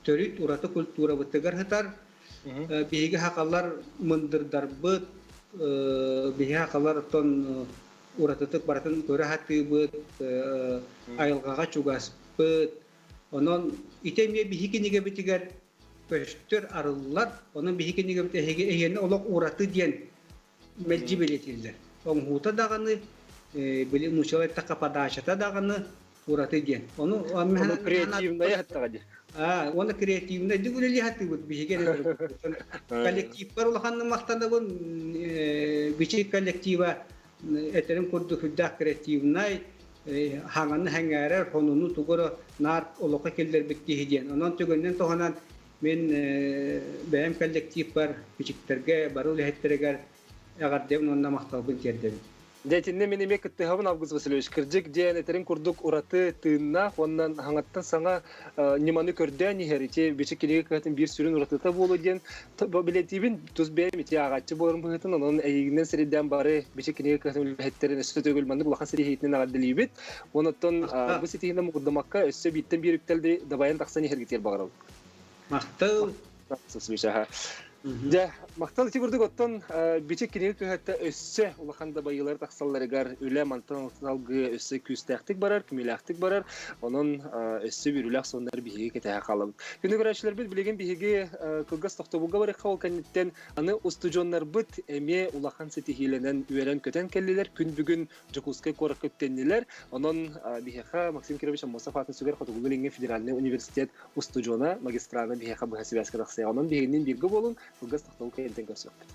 Төрүт ураты культурабытыгар сытар. Биһиги хакалар мындырдарбыт, биһиги хакалар оттон уратытык барытын көрө сатыыбыт, айылҕаҕа чугаспыт. Онон ити эмиэ биһи кинигэбитигэр көстөр, арыллар. Онон биһи кинигэбит эһиги эһиэнэ олох ураты диэн мэлдьи бэлиэтииллэр. Оҥоһуута даҕаны, били нууччалыы эттэххэ подачата даҕаны ураты диэн. Ону Ону креативная хаттаҕа дии. Аа, уонна креативнай дик үлэлии хаттыыбыт биһиги коллективпар улаханнык махтанабын. Бичик коллектива этэрин курдук үрдээх креативнай, хаҥаны сэҥээрэр, хонуну тугу наар олоххо киллэрбит киһи диэн. Онон түгэнинэн туһанан мин бэйэм коллективпар, бичиктэргэ, бары үлэһиттэригэр эҕэрдэбин уонна махталбын тиэрдэбин. Дьэ итиннэ мин эмиэ кыттыһабын Август Васильевич. Кырдьык диэн этэрин курдук ураты тыыннаах уонна хаҥаттан саҥа ньыманы көрдөөн иһэр ити бичик кинигэ кыһатын биир сүрүн уратыта буолуо диэн билэтиибин тус бэйэм ити ааҕааччы буоларым быһыытын онон эйигинэн сирийдээн бары бичик кинигэ кыһатын үлэһиттэрин өссө төгүл маннык улахан ситиһиитинэн эҕэрдэлиибит. Онон бу ситиһиинэн муҥурдамакка өссө бииртэн биир үктэл дабайан тахсан иһэргитигэр баҕарабын. Махтал. Дьэ, махтал ити курдук оттон бичик кинигэ кыһата өссө улахан дабайыылар тахсалларыгар үлэ мантан алгыы өссө күүстээхтик барар, күмүлээхтик барар. Онон өссө бүрүлээх соннар биһиги кэтэһэ хаалабыт. Күнү көрөөччүлэрбит билигин биһиги кылгас тохтобулга барыахха ол кэнниттэн аны устудьуоннарбыт эмиэ улахан ситиһиилэнэн үөрэн-көтөн кэллилэр. Күн бүгүн Дьокуускай куоракка үктэннилэр. Онон биһиэхэ Максим Кирович Аммосов аатын сүгэр Хотугулуу-Илиҥҥи федеральнай университет устудьуона, магистрана биһиэхэ быһа сибээскэ тахсыаҕа. Онон биһигинниин бииргэ буолуҥ, кылгас тохтобул кэнниттэн көрсүөхпүт.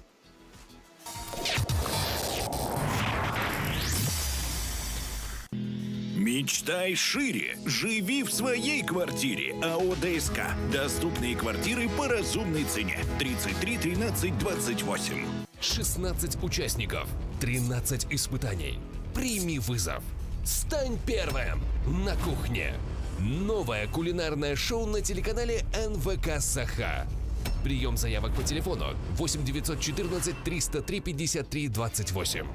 Мечтай шире, живи в своей квартире. АО ДСК. Доступные квартиры по разумной цене. 33 13 28. 16 участников, 13 испытаний. Прими вызов. Стань первым на кухне. Новое кулинарное шоу на телеканале НВК «Саха». Прием заявок по телефону 8 914 303 53 28.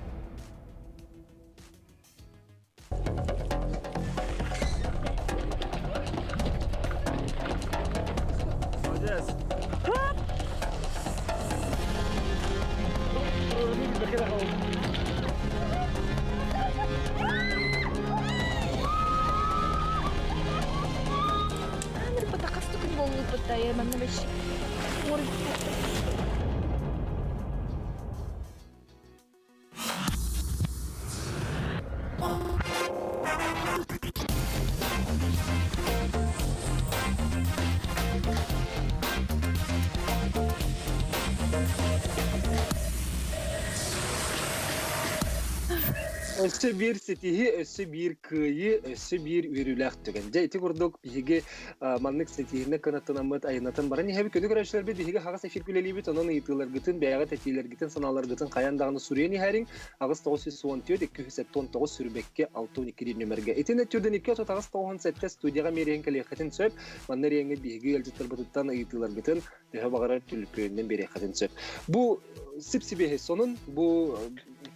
Өссө биир ситиһии, өссө биир кыайыы, өссө биир үөрүүлээх түгэн. Дьэ, ити курдук биһиги маннык ситиһиинэ кынаттанаммыт айаннатан баран иһэбит. Күнү көрөөччүлэрбит биһиги хаҕас эфир үлэлиибит, онон ыйытыыларгытын, бэйэҕит этиилэргитин, санааларгытын хайаан даҕаны суруйан иһэриҥ. 8914 279 сүрбэккэ 62 диэн нүмергэ. Итиннэ түрдэн 238 97 студияҕа миэриэн кэлиэххитин сөп. Манна эриэҥҥэ биһиги ыалдьыттарбытыттан ыйытыыларгытын төһө баҕарар түлүпүөнүнэн биэриэххитин сөп. Бу сип-сибиэһэй сонун, бу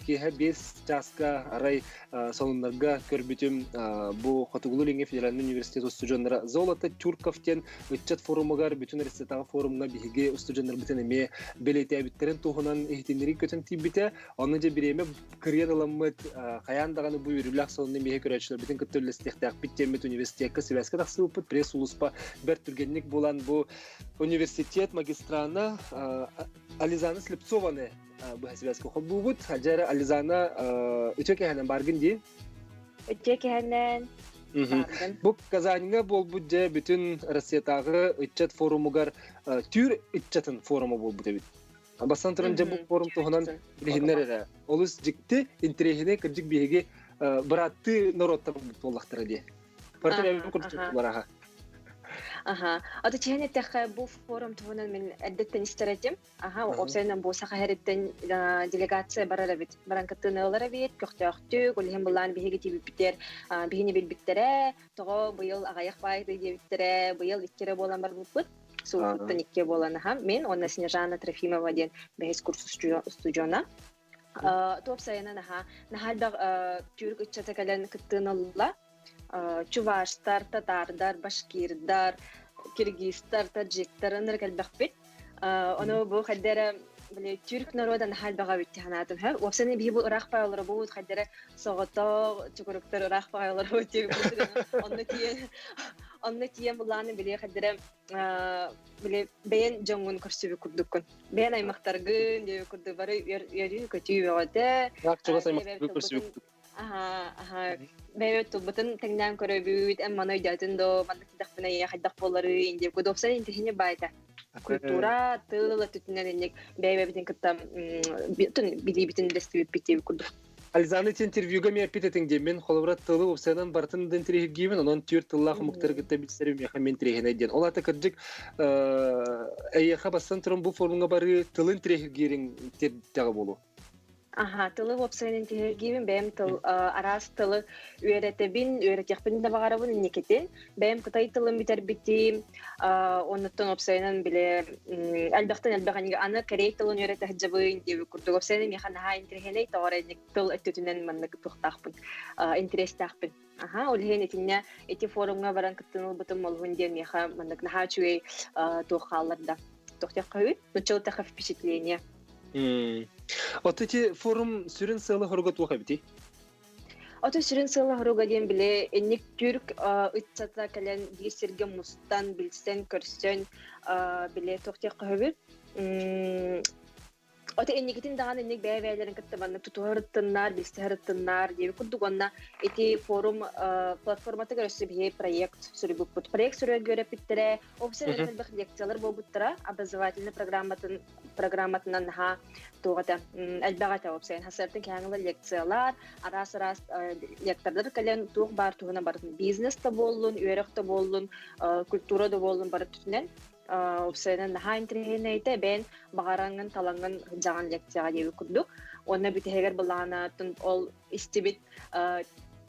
киэһэ 5 чааска арай сонуннарга көрбүтүм бу Хотугулуу-Илиҥҥи федеральнай университет устудьуоннара Золото Тюрков диэн ыччат форумугар бүтүн Россиятааҕы форумҥа биһиги устудьуоннарбытын эмиэ бэлиэтээбиттэрин туһунан иһитиннэрии көтөн тиийбитэ. Онно дьэ бириэмэ кырыйан ыламмыт хайаан даҕаны бу үөрүүлээх сонуну эмиэ көрөөччүлэрбитин кытта үллэстиэхтээхпит диэммит университекка сибээскэ тахсыбыппыт. Пресс-сулууспа бэрт түргэнник булан бу университет магистрана Ализана Слепцованы быһа сибээскэ холбуубут. Дьэ Ализана үтүө кэһэнэн баргын дии. Үтүө кэһэнэн Бу Казаньҥа буолбут дьэ бүтүн Россиятааҕы ыччат форумугар түүр ыччатын форума буолбут эбит. Бастан туран дьэ бу форум туһунан билиһиннэр эрэ. Олус дьикти, интэриэһинэй кырдьык биһиги бырааттыы норуоттар буоллахтара дии. Барыта бэйэбит курдук аха. Аха. Аты чиһэн эттэххэ бу форум туһунан мин эрдэттэн истэр этим. Аха, уопсайынан бу Саха сириттэн делегация барар эбит. Баран кыттыыны ылар эбит, көхтөөхтүк, ол иһин былаан биһиги тиийбиппитигэр биһини билбиттэрэ, тоҕо быйыл аҕыйах баайды диэбиттэрэ, быйыл икки эрэ буолан барбыппыт. Сууппуттан икки буолан аха. Мин уонна Снежана Трофимова диэн бэһис курс устудьуона. Туопсайынан аха наһаа элбэх түүрк ыччата кэлэн кыттыыналла. Чуваштар, татаардар, башкирдар, киргизтар, таджиктар ынырык элбэхпит. Ону бу хайдара били түрк народа наһаа элбэҕэ эбит санаатым. Уопсайынан биһи бу ыраах баҕалара бу хайдара соҕотох чукуруктар ыраах баҕалара онно тиийэн онно тиийэн булааны били хайдара били бэйэн дьоҥҥун көрсүбүт курдуккун. Бэйэн аймахтаргын диэбит курдук бары үөрүү-көтүү бөҕөтө. Ыраах чугас аймахтаргын көрсүбүт курдук. Аха, аха. Бэйэбит тылбытын тэҥнээн көрөбүт, эн маны өйдөөтүн доо, маннык тидахпына ийэ хайдах буоларый, диэн кудуопсан интиһини баайта. Культура, тыл өттүтүнэн инник бэйэбитин кытта билиибитин дэстибиппит диэбит курдук. Ализаны ити интервьюга ми эппит этиҥ диэн мин холобура тылы уопсайынан барытын да интириэһиргиибин, онон түөрт тыллаах омуктары кытта билсэрим миэхэ мин интириэһинэй диэн. Ол аата кырдьык эйиэхэ бастан туран бу форумҥа барыы тылын интириэһиргиириҥ тирдэҕэ буолуо. Аха, тылы уопсайынан интириэһиргиибин, бэйэм тыл араас тылы үөрэтэбин, үөрэтиэхпин да баҕарабын инникитин. Бэйэм кытай тылын бүтэрбитим, оннуттан уопсайынан били элбэхтэн элбэх аны корей тылын үөрэтэ сылдьабын диэбит курдук. Уопсайынан миэхэ наһаа интэриэһинэй, тоҕо эрэ инник тыл өттүтүнэн маннык туохтаахпын, интэриэстээхпин. Аха, ол иһин итиннэ ити форумҥа баран кыттыны ылбытым олуһун диэн миэхэ маннык наһаа үчүгэй туох хаалларда. Туох диэххэ Начало впечатление. От ити форум сүрүн сыала-соруга туох эбитий? Ото сүрүн сыала-соруга диэн били инник түрк ыччата кэлэн биир сиргэ мустан, билсэн, көрсөн били туох диэххэ сөбүй? Ото инникитин даҕаны инник бэйэ-бэйэлэрин кытта маннык тутуһарыттыннар, билсиһарыттыннар диэби курдук уонна ити форум платформатыгар өссө биһи проект суруйбуппут. Проект суруйарга үөрэппиттэрэ, Официально элбэх лекциялар буолбуттара, образовательный программатын программатынан наһаа туох этэ элбэх этэ уопсайын хасыартын кэһэҥ лекциялар, араас-араас лектордар кэлэн туох баар туһунан барытын бизнес да буоллун, үөрэх да буоллун, культура да буоллун бары түтүнэн уопсайынан наһаа интэриэһинэйдэ бэйэн баҕараҥҥын талаҥҥын дьаҕан лекцияҕа диэбит курдук. Уонна бүтэһигэр былаанатын ол истибит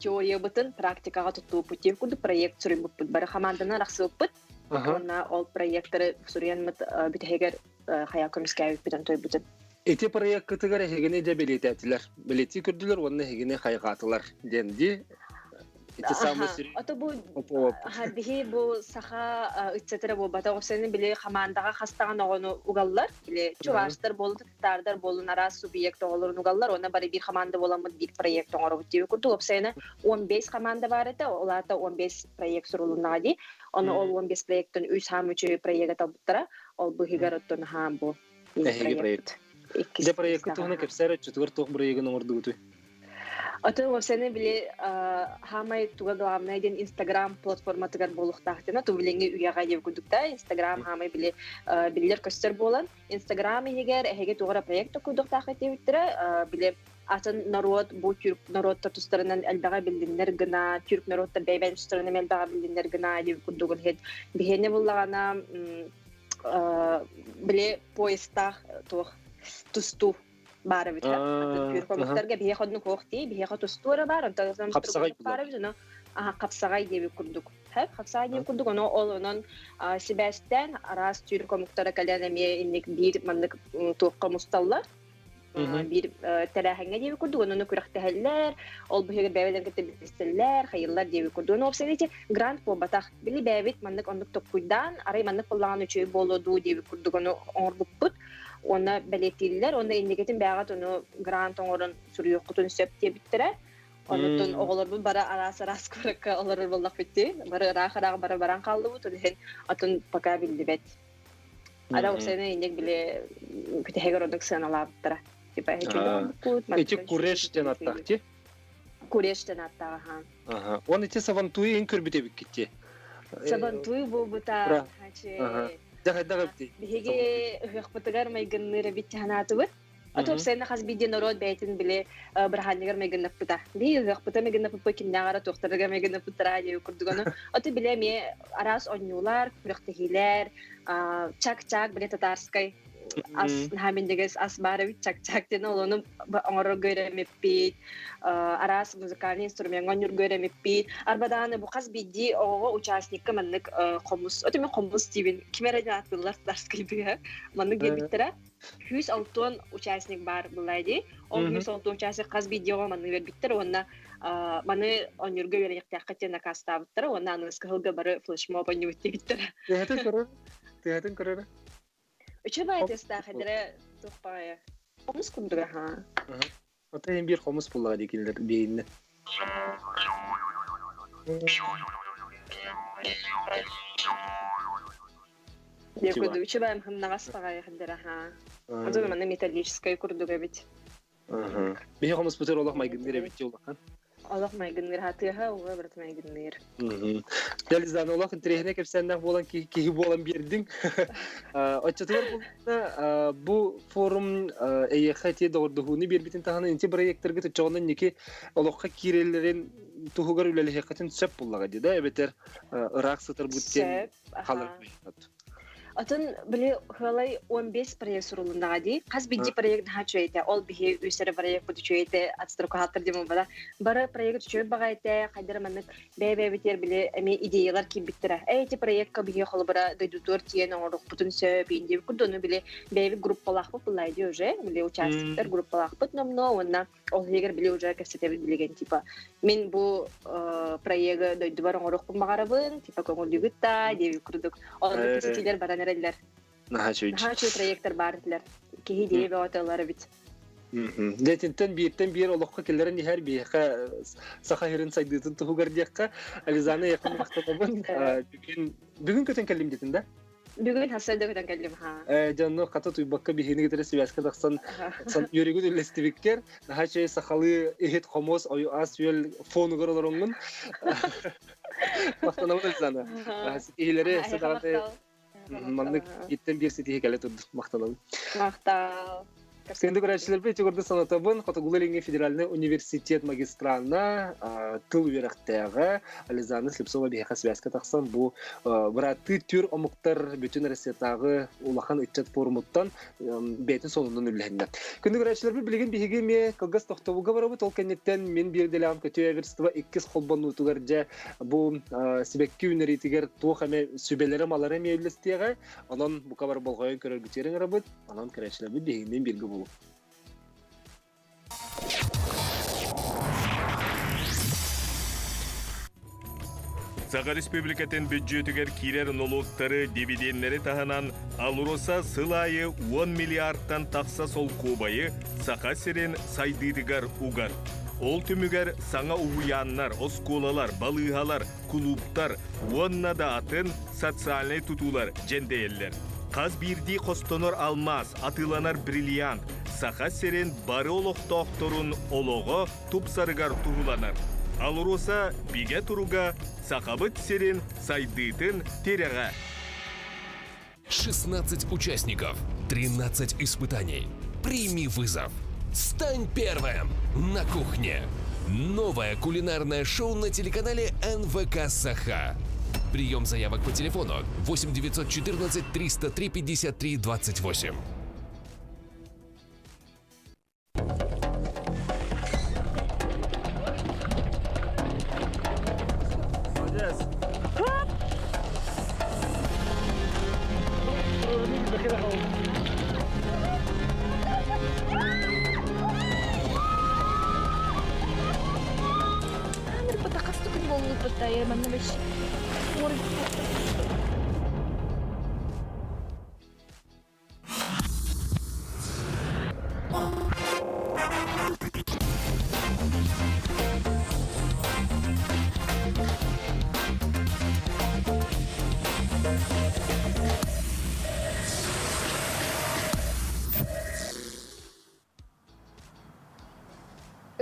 теориябытын практикаҕа туттубуппут диэн курдук проект суруйбуппут. Бары хамаанданан арахсыбыппыт. Уонна ол проекттары суруйанмыт бүтэһигэр хайа көмүскээбиппит онтойбутун. Ити проекткытыгар эһигини дьэ бэлиэтээтилэр. Бэлиэтии көрдүлэр уонна эһигини хайҕаатылар диэн дии. Ити самый Ото бу биһи бу саха ыччатыра буолбатах. Осены били хамаандаҕа хастаҕан оҕону угаллар. Били чуваштар буолун, татаардар буолун араас субъект оҕолорун угаллар. Онно бары биир хамаанда буоламмыт биир проект оҥоробут диэби курдук. Опсайына 15 хамаанда баар этэ. Ол аата 15 проект сурулуннаҕа дии. Ону ол 15 проекттан үс хаам үчүгэй проега талбыттара. Ол быһыгар оттон хаам бу Эһиги проект. Дьэ проекты туһунан кэпсээр өччүтүгэр туох бырайыгын оҥордугутуй? Ото уопсайынан били хаамай туга главное диэн Инстаграм платформатыгар буолуохтаах диэн ту билиҥҥи үйэҕэ диэн курдук да Инстаграм хаамай били биллэр көстөр буолан Инстаграм иһигэр эһиги тугу эрэ проект курдуктаах этибиттэрэ били атын норуот бу түрк норуоттар тустарынан элбэҕи биллиннэр гына түрк норуоттар бэйбэйин тустарынан элбэҕи биллиннэр гына диэн курдугун иһит биһиэнэ буллаҕына били поездтаах туох тустуу баар эбит түрк омуктарга биһиэхэ оннук суох дии биһиэхэ тустуу эрэ баар онтон хапсаҕай баар эбит ону хапсаҕай диэбит курдук хапсаҕай диэбит курдук ону ол онон сибээстээн араас түүрк омуктара кэлэн эмиэ инник биир маннык туохха мусталлар биир тэрээһиҥҥэ диэбит курдук ону күрэхтэһэллэр ол быһыгар бэйэлэрин кытта билсэллэр хайыллар диэбит курдук ону уопсайынан ити грант буолбатах били бэйэбит маннык оннук токкуйдаан арай маннык буоллаҕына үчүгэй буолуо дуу диэбит курдук ону оҥорбуппут уонна бэлиэтииллэр уонна инникитин бэйэҕит ону грант оҥорон суруйуоххутун сөп диэбиттэрэ Онутун оҕолорбут бары араас-араас куоракка олорор буоллахпыт дии. Бары ыраах-ыраах бары баран хааллыбыт, ол иһин атын пока биллибэт. Ара уопсайынан инник били бүтэһигэр ордук сыаналаабыттара. Типа Эти куреш диэн аттаах ти? Куреш диэн аттаах аха. Аха. Он ити сабантуй ин көрбүт эбиккит Сабантуй буолбута. Дьахайдах эбити. Биһиги ыһыахпытыгар майгынныыр эбит ханаатыбыт. Ото уопсайынан хас биирдии норуот бэйэтин били бырахаанньыгар майгыннаппыта. Биһи ыһыахпыта майгыннаппыппыт кимнээҕэр туохтарыгар майгыннаппыттара диэбит курдук ону. Ото били эмиэ араас оонньуулар, күрэхтэһиилэр, чак-чак били татарскай Ас наһаа минньигэс ас баар эбит чак-чак диэн ол ону оҥорорго үөрэммиппит. Араас музыкальный инструмеҥҥа оонньуурга үөрэммиппит. Арба даҕаны бу хас биирдии оҕоҕо участникка маннык хомус, оту мин хомус диибин, ким эрэ диэн ааттыыллар тарскай быыһа. Маннык диэбиттэрэ. 160 участник баар былай дии. Ол 160 участник хас биирдии оҕо маннык үөрбүттэр уонна маны оонньуурга үөрэниэхтээххит диэн накаастаабыттара уонна аныгыскы сылга бары флешмоб оонньуубут диэбиттэрэ. Тыһатын көрөр. Тыһатын көрөр. Үчүгэй тыастаах эдэрэ туох баҕайы. Хомус курдуга ха. Ота иһин биир хомус буллаҕа дии кинилэр биһиннэ. Дьэ курдук үчүгэй хымнаҕас баҕайы эдэрэ ха. Атын манна металлическай курдук эбит. Биһи хомуспутугар олох майгынныыр эбит дии улахан. Олох майгынныыр хатыаха уга барыта майгынныыр. Дьэ, олох интэриэһинэй кэпсээннээх буолан киһи буолан биэрдиҥ. Оччотугар булна бу форум эйиэхэ ити доҕордоһууну биэрбитин таһынан инти проекттаргыт оччоҕунан ники олоххо киирэллэрин туһугар үлэлэһиэххитин сөп буллаҕа дии да эбэтэр ыраах сытар бут диэн халыр. Отон били хылай 15 проект сурулуннаҕа дии. Хас биирдии проект наһаа үчүгэй этэ. Ол биһи үс эрэ проекпыт үчүгэй этэ. Отстрокаһаттар диэн буолбата. Бары проект үчүгэй баҕайы этэ. Хайдара маннык бэйэ-бэйэбитигэр били эмиэ идеялар киирбиттэрэ. Ээ ити проектка биһи холобура дойдутугар тиийэн оҥоруохпутун сөп иин диэбит курдук. Ону били бэйэбит группалаахпыт былай дии уже. Били участниктар группалаахпыт номнуо уонна ол иһигэр били уже кэпсэтэбит билигин типа мин бу проегы дойдубар оҥоруохпун баҕарабын типа көҥүллүүгүт да диэбит курдук онно кэпсэтиилэр баран эрэллэр наһаа үчүгэй наһаа үчүгэй проектор баар этилэр киһи идея бөҕөтө ылар эбит. Дьэ бииртэн биир олоххо киллэрэн иһэр биһиэхэ саха сирин сайдыытын туһугар диэххэ Ализана эйиэхэ махтанабын бүгүн бүгүн көтөн кэллим диэтин да. Бүгүн хасса да көтөн кэллим ха. Дьонно хата туйбакка биһини кытары связка тахсан үөрүгүт үллэстибиккэр наһаа үчүгэй сахалыы иһит хомуос ою ас үөл фонугар олороҥҥун. Махтанабын Александра. Ситиһиилэри садаҕаты маннык иттен биир ситиһи кэлэ турдун. Махтанабын. Махтал. Күндү көрөөччүлэрбит ити курдук санатабын Хотугулуу-Илиҥҥи федеральнай университет магистрана тыл үөрэхтээҕэ Ализана Слепцова биһиэхэ связка тахсан бу бырааттыы түр омуктар бүтүн Россиятааҕы улахан ыччат форумуттан бэйэтин сонунун үллэһиннэ. Күндү көрөөччүлэрбит билигин биһиги эмиэ кылгас тохтобулга барабыт. Ол кэнниттэн мин биирдэлэҕим көтүө верство иккис холбонуутугар дьэ бу сибэкки үүнэриитигэр туох эмэ сүбэлэрэ-малара эмиэ үллэстиэҕэ. Онон бука бар болҕойон көрөргүтүгэр ыҥырабыт. Онон көрөөччүлэрбит биһигинниин бииргэ буолуҥ. Саха Республикатын бүддьүөтүгэр киирэр нолуоктары, дивиденнэри таһынан АЛРОСА сыл аайы 10 миллиардтан тахса солкуобайы Саха сирин сайдыытыгар угар. Ол түмүгэр саҥа уһуйааннар, оскуолалар, балыыһалар, кулууптар уонна да атын социальнай тутуулар дьэндэйэллэр. Хас биирдии хостонор алмаас, атыыланар бриллиант Саха сирин бары олохтоохторун олоҕо тупсарыгар туһуланар. АЛРОСА бигэ туруга Сахабыт сирин сайдыытын тирэҕэ. 16 участников, 13 испытаний. Прими вызов. Стань первым на кухне. Новое кулинарное шоу на телеканале НВК «Саха». Прием заявок по телефону 8 914 303 53 28.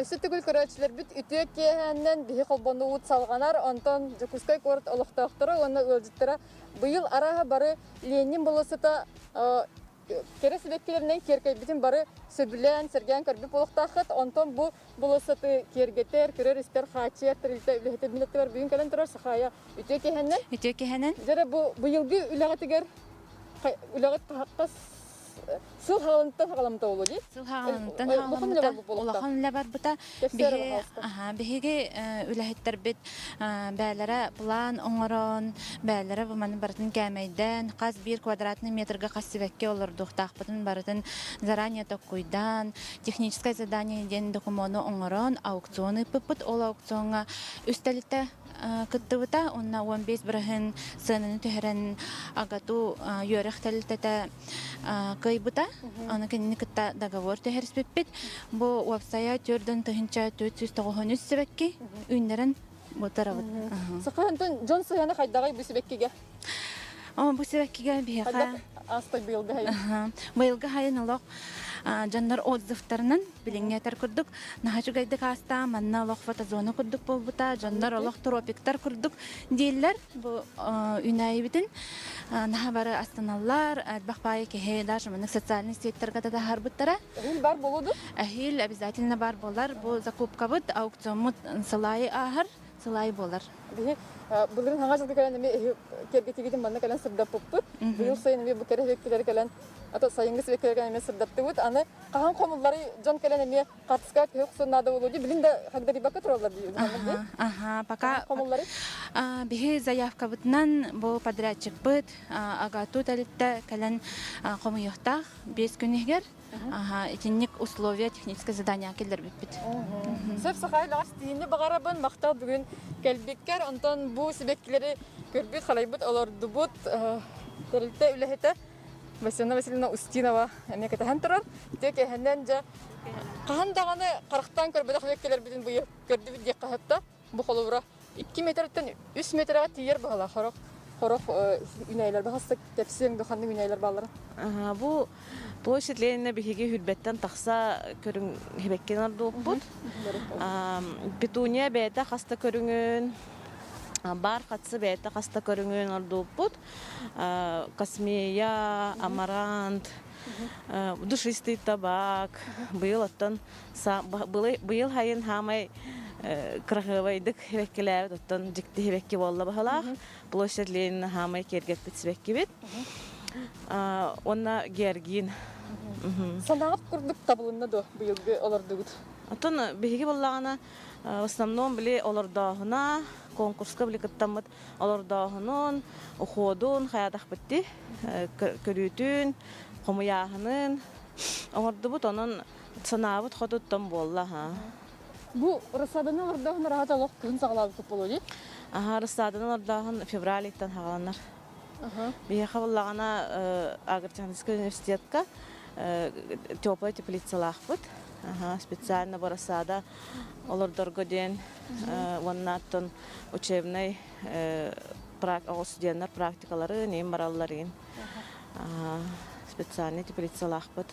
Өссө төгүл көрөөччүлэрбит үтүө киэһээннэн биһи холбонуубут салҕанар, онтон Дьокуускай куорат олохтоохторо уонна ыалдьыттара быйыл арааһа бары Ленин болуоссата кэрэ сибэккилэринэн киэркэйбитин бары сөбүлээн, сэргээн көрбүт буолуохтааххыт. Онтон бу болуоссаты киэргэтэр, көрөр-истэр, хааччыйар тэрилтэ үлэһитэ мин аттыбар бүгүн кэлэн турар Сахаайа үтүө киэһэннэн. Үтүө киэһэнэн. Дьэ бу быйылгы үлэҕитигэр үлэҕит хас Сыл хаалынтан хаҕаламмыта буолуо дии? Сыл хаалынтан хаҕаламмыта, улахан үлэ барбыта. Биһиги үлэһиттэрбит бээлэрэ план оҥорон, бээлэрэ бу маны барытын кээмэйдээн, хас биир квадратный метрга хас сибэкки олордуохтаахпытын барытын заранее токкуйдаан, техническое задание диэн докумуону оҥорон аукцион ыыппыппыт. Ол аукциоҥҥа үс тэрилтэ кыттыбыта уонна 15 бырыһын сыананы түһэрэн АГАТУ үөрэх тэрилтэтэ кыайбыта. Аны кинини кытта договор түһэриспиппит. Бу уопсайа 4493 сибэкки үүннэрэн бутарабыт. Сахаһынтан дьон сыһыана хайдаҕый бу сибэккигэ? Бу сибэккигэ биһиэхэ Ааспыт быйылгы хайын. Быйылгы хайын олох дьоннор отзывтарынан билиҥҥи этэр курдук наһаа үчүгэйдик ааста манна олох фотозона курдук буолбута дьоннор олох тропиктар курдук дииллэр бу үүнээйибитин наһаа бары астыналлар элбэх баайы киһи даже маннык социальный сетьтарга да таһаарбыттара Эһиил бар буолуо дуо? Эһиил обязательно бар буолар бу закупкабыт аукциоммут сылайы ааһар сылай буолар. Биһи былырыын хаҥа дьылга кэлэн эмиэ кэргэтигитин манна кэлэн сырдаппыппыт. Быйыл сайын эмиэ бу кэрэ сибэккилэри кэлэн, ата сайыҥҥы сибэккилэри кэлэн эмиэ сырдаттыбыт. Аны хаһан хомуллары дьон кэлэн эмиэ хартыска төһө охсуон наада буолуо дии. Билин да хагдарыйбакка тураллар дии. Аха, пока хомуллары. Биһи заявкабытынан бу подрядчикпыт АГАТУ тэрилтэ кэлэн хомуйуохтаах 5 күн иһигэр. Аха, итинник условия техническое задание киллэрбиппит. Сөп сахай тиини баҕарабын махтал бүгүн кэлбиккэр онтон бу сибэккилэри көрбүт халайбыт олордубут тэрилтэ үлэһитэ Василина Васильевна Устинова эмиэ кэтэһэн турар. Те кэһэнэн дьэ хаһан даҕаны харахтаан көрбөтөх сибэккилэрбитин быйыл көрдүбүт диэххэ сөптө. Бу холобура 2 метртэн 3 метрэҕэ тиийэр быһалаах хорох хорох үнэйлэр баһаста кэпсиэҥ да ханнык үнэйлэр бааллара. Бу площадь Ленина биһиги хүрбэттэн тахса көрүҥ хибэккин ордууппут. Петуния бэйэтэ хаста көрүҥүн, бар хатсы бэйэтэ хаста көрүҥүн ордууппут. Космея, амарант, душистый табак, быйыл оттон Быйыл хайын хаамай кыраһыабайдык сибэккилээбит, оттон дьикти сибэкки буолла баһылаах. Площадь Ленина хаамай киэргэппит сибэккибит. Уонна Георгин. Санааҕыт курдук табылынна дуо быйылгы олордугут? Оттон биһиги буоллаҕына в основном били олордооһуна, конкурска били кыттаммыт олордооһунун, уходун хайаатахпытти, көрүүтүн, хомуйааһынын оҥордубут. Онон Санаабыт хотуттан буолла аһа. Бу рассаданы олордооһун араһата олох кыһын саҕалаабыккыт буолуо дии? Аһа, рассаданы олордооһун февраль ыйтан саҕаланар. Биһиэхэ буоллаҕына агротехническай университетка теплай теплицалаахпыт. Специально бу рассада олордорго диэн уонна оттон учебнай оҕо студеннар практикаларын иин баралларын специальный теплицалаахпыт.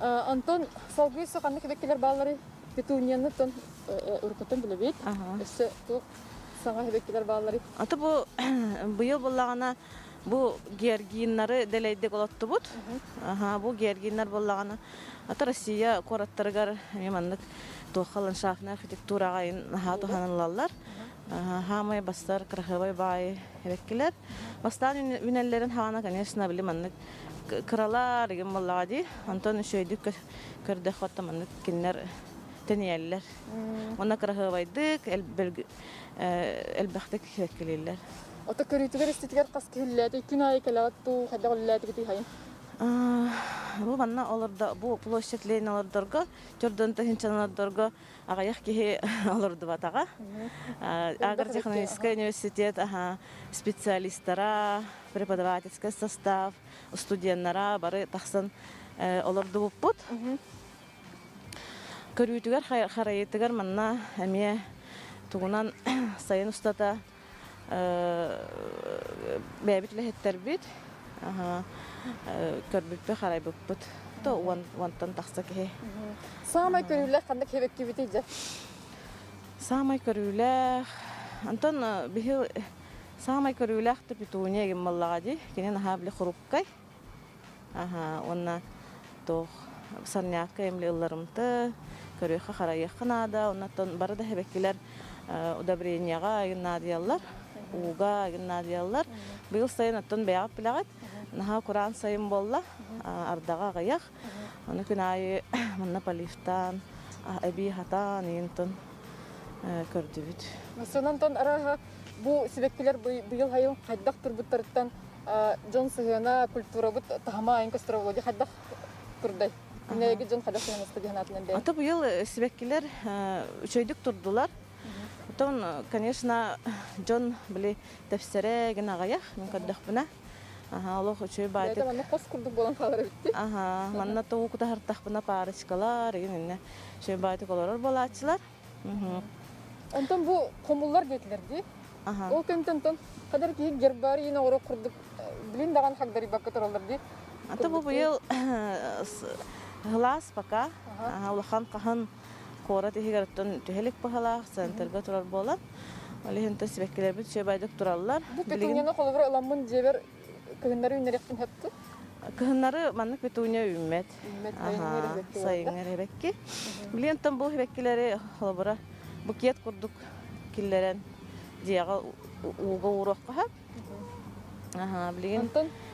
Онтон салгыы өссө ханнык сибэккилэр баалларый? Петунияны тон уруккуттан билэбит. Өссө туох саҥа сибэккилэр баалларый? Аты бу быйыл буллаҕына бу георгиннары дэлэйдик олоттубут. Аха, бу георгиннар буоллаҕына аты Россия куораттарыгар эмиэ маннык туохха ландшафтнай архитектураҕа наһаа туһаныллаллар. Хаамай бастар кырасыабай баай эбэккилэр. Бастаан үнэллэрин хаана, конечно, били маннык кыралар игин буоллаҕа дии. Онтон үчүгэйдик көрдөххө оттон маннык кинилэр тэнийэллэр. Уонна кыраһыабайдык, элбэхтик эбэккилииллэр. Ото көрүүтүгэр иститигэр хас киһи күн аайы кэлэҕит дуу, хайдах үлэлээтигитий хайын? Бу манна олордо, бу площадь Ленин олордорго, төрдөн тыһынчанан олордорго аҕыйах киһи олордубатаҕа. Агротехнический университет специалистара, преподавательский состав, студеннара бары тахсан олордубуппут. Көрүүтүгэр харайытыгар манна эмиэ тугунан сайын устата бэйэбит үлэһиттэрбит көрбүппүт харайбыппыт то уонтан тахса киһи. Саамай көрүүлээх ханнык сибэккибитий дьэ? Саамай көрүүлээх Антон биһи саамай көрүүлээх да петуния гин маллаҕа дии. Кини наһаа били хрупкай. Аха уонна туох сорнякка эмли ылларымты, көрүөххэ харайыахха наада. Оннуттан бары да сибэккилэр удобрениеҕа айын наадыйаллар, ууга айын наадыйаллар. Быйыл сайын оттон бэйэҕит билэҕит. Наһаа кураан сайын буолла, ардаҕа аҕыйах. Ону күн аайы манна поливтаан, эбии хатаан, иинтон көрдүбүт. Сонон арааһа бу сибэккилэр быйыл хайын хайдах турбуттарыттан дьон сыһыана, культурабыт таһыма айын көстөр Володя хайдах турдай? Күннээги дьон хайдах сыһыанаста диэн атынан бэйэ. Ата быйыл сибэккилэр үчөйдүк турдулар. Потом, конечно, дьон били тэпсэрэ гин аҕыйах, мин көрдөхпүнэ. Аха, олох үчүгэй баайтык. Бэйэтэ манна хос курдук буолан хаалар эбитти. Аха, манна туу кутаһартахпына парочкалар, игин инне үчүгэй баайтык олорор буолааччылар. Онтон бу хомуллар диэтилэр дии. Ол кэмтэн тон хадар киһи гербарий оҥоро курдук билин даҕаны хагдарыйбакка тураллар дии. Ата бу быйыл сылаас пока улахан хаһын куорат иһигэр оттон түһэлик баһалаах центрга турар буолан ол иһин сибэккилэрбит үчүгэйдик тураллар. Бу петунияны холобура ыламмын дьиэбэр кыһыннары үүннэриэхпин сөптү? Кыһыннары маннык петуния үүммэт. Үүммэт, сайыҥҥы эбэкки. Билигин оттон бу эбэккилэри холобура букет курдук киллэрэн дьиэҕэ ууга ууруохха сөп. Аха, билигин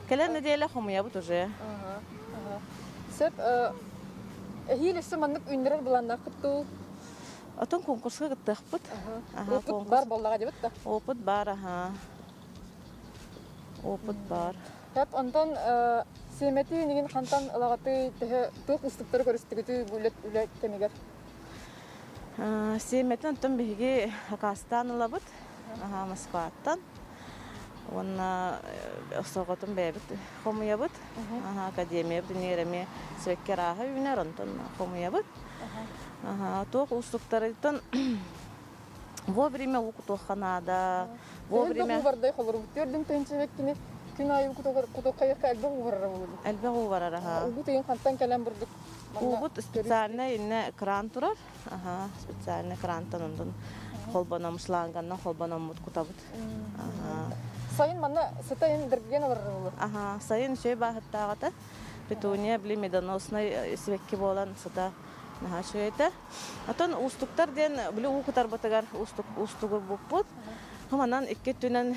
кэлэр нэдиэлэ хомуйабыт уже. Сөп, эһиил өссө маннык үүннэрэр былааннааххыт дуу? Отон конкурска кыттыахпыт. Опыт бар буоллаҕа дебит да? Опыт бар, аха. Опыт бар. Сөп, онтон сиэмэти инигин хантан ылаҕытый, төһө туох уустуктары көрүстүгүтүй бу үлэ кэмигэр? Сиэмэтин онтон биһиги акаастаан ылабыт. Аха, Москваттан. Уонна сорҕотун бэйэбит хомуйабыт. Аха, академиябыт иннигэр эмиэ сибэкки арааһа үүнэр, онтон хомуйабыт. Аха, туох уустуктарыттан вовремя уу кутуохха наада. Вовремя уубардай холорбут. Төрдүн тыһыынча күн аайы кутуохха элбэх уу барара буолуо. Элбэх уу барар, аха. Угу тыйын хантан кэлэн бурдук? Уубут специальный инне кран турар. Аха, специальный крантан онтон холбоном шланганнан холбономмут кутабыт. Аха. Сайын манна сытайын дыргыйан олорор буолуо. Аха, сайын үчүгэй бааһыттааҕыта. Петуния били медоносный сибэкки буолан сыта наһаа үчүгэй этэ. Отон уустуктар диэн били уу кутарбытыгар уустук уустугурбуппут. Манан икки өттүнэн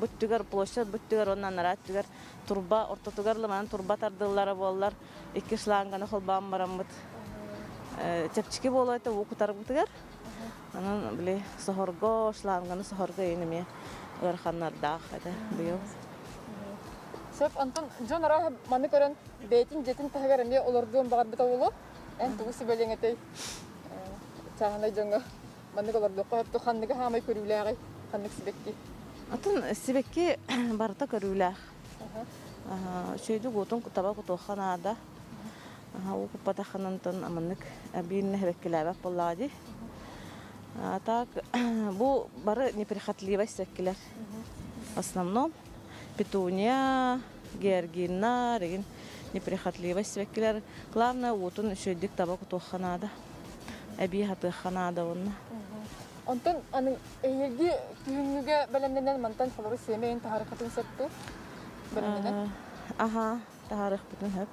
бүттүгэр площадь бүттүгэр уонна анараа өттүгэр турба ортотугар манан турба тардыллара буоллар икки шланганы холбоон бараммыт чэпчэки буолуо этэ уу кутарбытыгар. Онон били соһорго шланганы соһорго иин эмиэ ыараханнардаах этэ быйыл. Сөп, онтон дьон арааһа маны көрөн бэйэтин дьиэтин таһыгар эмиэ олордуон баҕарбыта буолуо. Эн тугу сүбэлиэҥ этэй чааһынай дьоҥҥо маннык олордуохха сөп ханныгы хаамай көрүүлээҕий ханнык сибэкки? Атын сибэкки барыта көрүүлээх. Үчүгэйдик уутун таба кутуохха наада. Уу куппатаххына онтон маннык бииринэ сибэккилээбэт буоллаҕа дии. А так бу бары неприхотливость сибэккилэр. В основном петуния, георгина, регин неприхотливость сибэккилэр. Главное уутун үчүгэйдик таба кутуохха наада. Эбии хатыахха наада уонна. Онтон аны эһиилги күһүҥҥүгэ бэлэмнэнэн мантан холору сиэмэйин таһаарыаххытын сөп дуу? Бэлэмнэнэн? Аха, таһаарыахпытын сөп.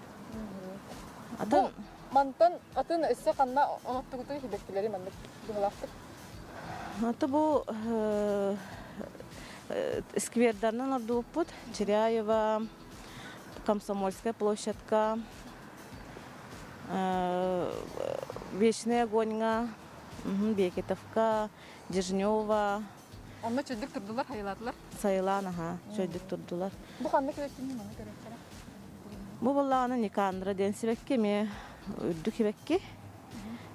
Атын мантан атын өссө ханна оҥоттугутуй сибэккилэри маннык быһалаахтык? Аты бу сквердарынан ордубуппут. Чиряева, Комсомольская площадка, Вечный огоньҥа, Бекетовка, Дежнева. Онно чөйдүк турдулар, хайылаатылар? Сайылаан, аха, чөйдүк турдулар. Бу ханна сибэккини маны көрөттөрө? Бу буоллаҕына Никандра диэн сибэкки эмиэ үрдүк сибэкки.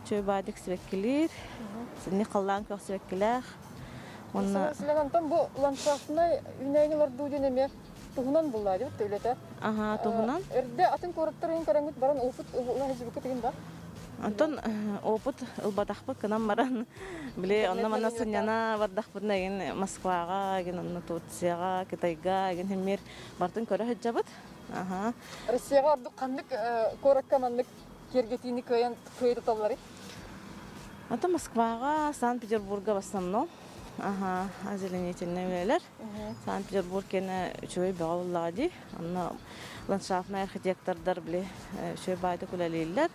Чөй баадык сибэккилиир. Синни халлаан көх сибэккилээх. Уонна Онтон бу ландшафтнай үүнээйини олордуу диэн эмиэ туһунан буллаа дибит үлэтэ. Аха, туһунан. Эрдэ атын куораттарын көрөҥүт баран опыт ыла сылдьыбыккыт игин да? Онтон опыт ылбатахпыт гынан баран, били онно-манна сынньана бардахпытына игин Москваҕа, игин онно Турцияҕа, Кытайга игин химмир бартын көрө сылдьабыт. Аха. Россияҕа ордук ханнык куоракка маннык киэргэтиини кыайан кыайа туталларый? Ата Москваҕа, Санкт-Петербурга в основном. Аха, озеленительный үлэлэр. Санкт-Петербург кэнэ үчүгэй бөҕө буоллаҕа дии. Онно ландшафтнай архитектордар били үчүгэй баайдык үлэлииллэр,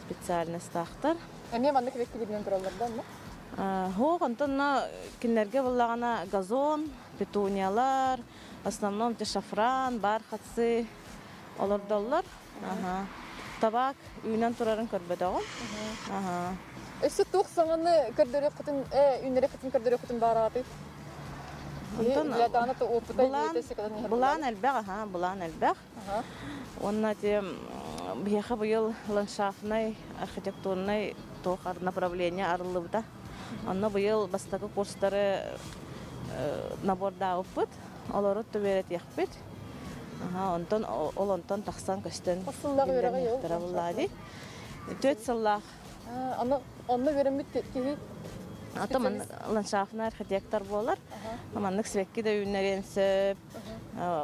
специальностаахтар. Эмиэ маннык эбэккилэринэн тураллар да онно? Суох, онтон кинилэргэ буоллаҕына газон, петуниялар, В основном те шафран, бархатцы олордоллор. Аха. Табак үүнэн турарын көрбөтөҕүм. Аха. Өссө туох саҥаны көрдөрүөххүтүн, үүннэриэххитин көрдөрүөххүтүн баараҕатый? Онтон былаан, былаан элбэх, аха, былаан элбэх. Уонна ити биһиэхэ быйыл ландшафтнай, архитектурнай туох направление арыллыбыта. Онно быйыл бастакы курстары набордаабыппыт. Олору үөрэтиэхпит. Онтон ол онтон тахсан көстөн биллэн буллаа дии. Түөрт сыллаах. Онно онно үөрэммит киһи Ата ландшафтный архитектор буолар. Маннык сибэкки да үүннэриэн сөп.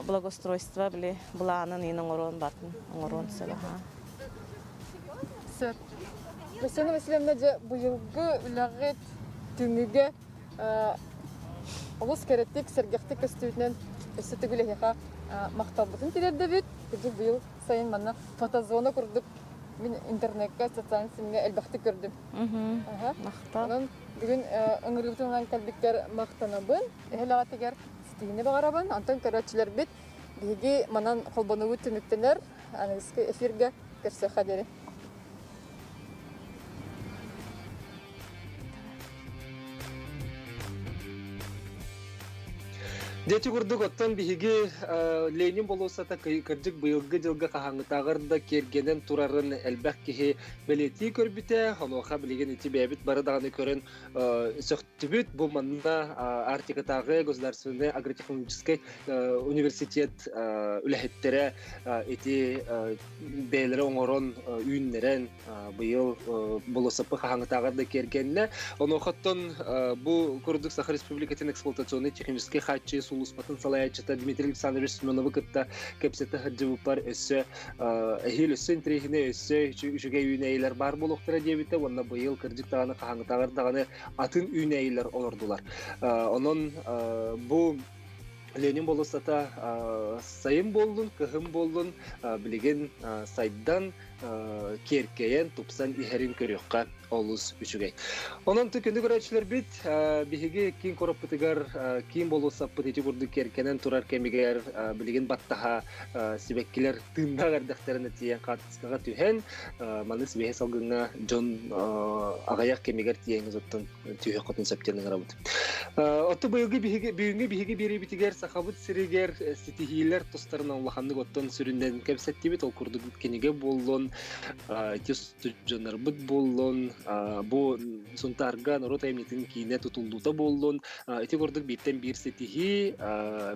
Благоустройство били былаанын иин оҥоруон бартын оҥоруон сөп. Сөп. Василина Васильевна дьэ быйылгы үлэҕит түмүгэ олус кэрэтик, сэргэхтик көстүүтүнэн өссө төгүл эһиэхэ махталбытын тириэрдэбит. Кырдьык быйыл сайын манна фотозона курдук мин интернеккэ, социальнай ситимҥэ элбэхтик көрдүм. Махтал. Онон бүгүн ыҥырыыбытын ылан кэлбиккэр махтанабын. Эһэлэҕитигэр ситиһиини баҕарабын. Онтон көрөөччүлэрбит биһиги манан холбонуубут түмүктэнэр. Аныгыскы эфиргэ көрсүөххэ диэри. Дьэ курдук оттон биһиги Ленин болуоссата кырдьык быйылгы дьылга хаһааҥҥытааҕар да киэргэнэн турарын элбэх киһи бэлиэтии көрбүтэ. Онуоха билигин ити бэйэбит бары даҕаны көрөн сөхтүбүт. Бу манна Арктикатааҕы государственный агротехнологическай университет үлэһиттэрэ ити бэйэлэрэ оҥорон үүннэрэн быйыл болуоссаппы хаһааҥҥытааҕар да киэргэннэ. Онуохаттан бу курдук Саха Республикатын эксплуатационнай техническэй хааччыы сулууспатын салайааччыта Дмитрий Александрович Семеновы кытта кэпсэтэ сылдьыбыппар өссө эһиил өссө интэриэһинэй өссө үчүгэй үүнээйилэр баар буолуохтара диэбитэ уонна быйыл кырдьык даҕаны хаһааҥҥытааҕар даҕаны атын үүнээйилэр олордулар. Онон бу Ленин болуоссата сайын буоллун, кыһын буоллун, билигин сайдан, киэркэйэн, тупсан иһэрин көрүөххэ олус үчүгэй. Онон күндү көрөөччүлэрбит, биһиги киин куораппытыгар киин болуоссаппыт ити курдук киэркэнэн турар кэмигэр билигин баттаһа сибэккилэр тыыннаах эрдэхтэринэ тиийэн хаартыскаҕа түһэн, маны сибиэһэй салгыҥҥа дьон аҕыйах кэмигэр тиийэн оттон түһүөххүтүн сөп диэн ыҥырабыт. Оттон быйылгы биһиги бүгүҥҥү биһиги биэриибитигэр Сахабыт сиригэр ситиһиилэр тустарынан улаханнык оттон сүрүннэн кэпсэттибит. Ол курдук кинигэ буоллун, ити устудьуоннарбыт буоллун, бу Сунтаарга норуот айымньытын киинэ тутуллуута буоллун, ити курдук бииртэн биир ситиһии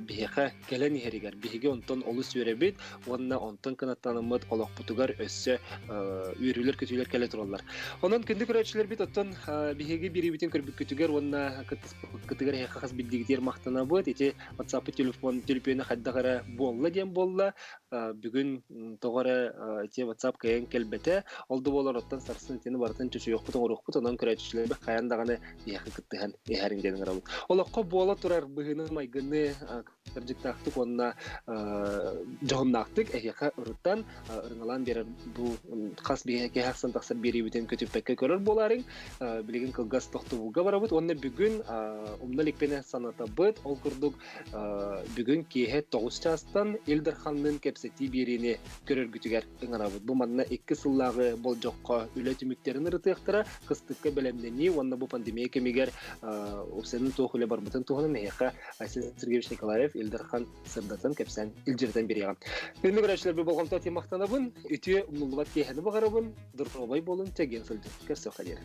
биһиэхэ кэлэн иһэригэр биһиги онтон олус үөрэбит уонна онтон кынаттаныммыт олохпутугар өссө үөрүүлэр-көтүүлэр кэлэ тураллар. Онон күндү көрөөччүлэрбит оттон биһиги биэриибитин көрбүккүтүгэр уонна кыттыспыккытыгар эһиэхэ хас билдигитигэр махтанабыт. Ити WhatsApp телефон төлөпүөнэ хайдах эрэ буолла диэн буолла. Бүгүн тоҕо эрэ ити WhatsApp кыайан кэлбэтэ. Ол да буолар оттон сарсын итини барытын чочуйуохпут оҥоруохпут. Онон көрөөччүлэрбит хайаан даҕаны биһиэхэ кыттыһан иһэрин диэн ыҥырабыт. Олоххо буола турар быһыыны-майгыны кырдьыктаахтык уонна дьоһуннаахтык эһиэхэ ырытан ырыҥалаан биэрэр бу хас биһиэхэ ахсын тахсар биэриибитин көтүппэккэ көрөр буолаарыҥ. Билигин кылгас тохтобулга барабыт уонна бүгүн умна иликпинэ санатабыт. Ол курдук бүгүн киэһэ 9 чаастан Ил Дарханныын кэпсэтии биэриини көрөргүтүгэр ыҥырабыт. Бу манна икки сыллааҕы болдьоххо үлэ түмүктэрин ырытыахтара, кыстыкка бэлэмнэнии уонна бу пандемия кэмигэр уопсайынан туох үлэ барбытын туһунан эһиэхэ Айсен Сергеевич Николаев Ил Дархан сырдатан кэпсээн илдьиритэн бириэҕим. Күндү көрөөччүлэрбит болҕомто махтанабын, үтүө умнуллубат киэһэни баҕарабын, доруобай буолун, чэгиэн сылдьын. Көрсүөххэ диэри.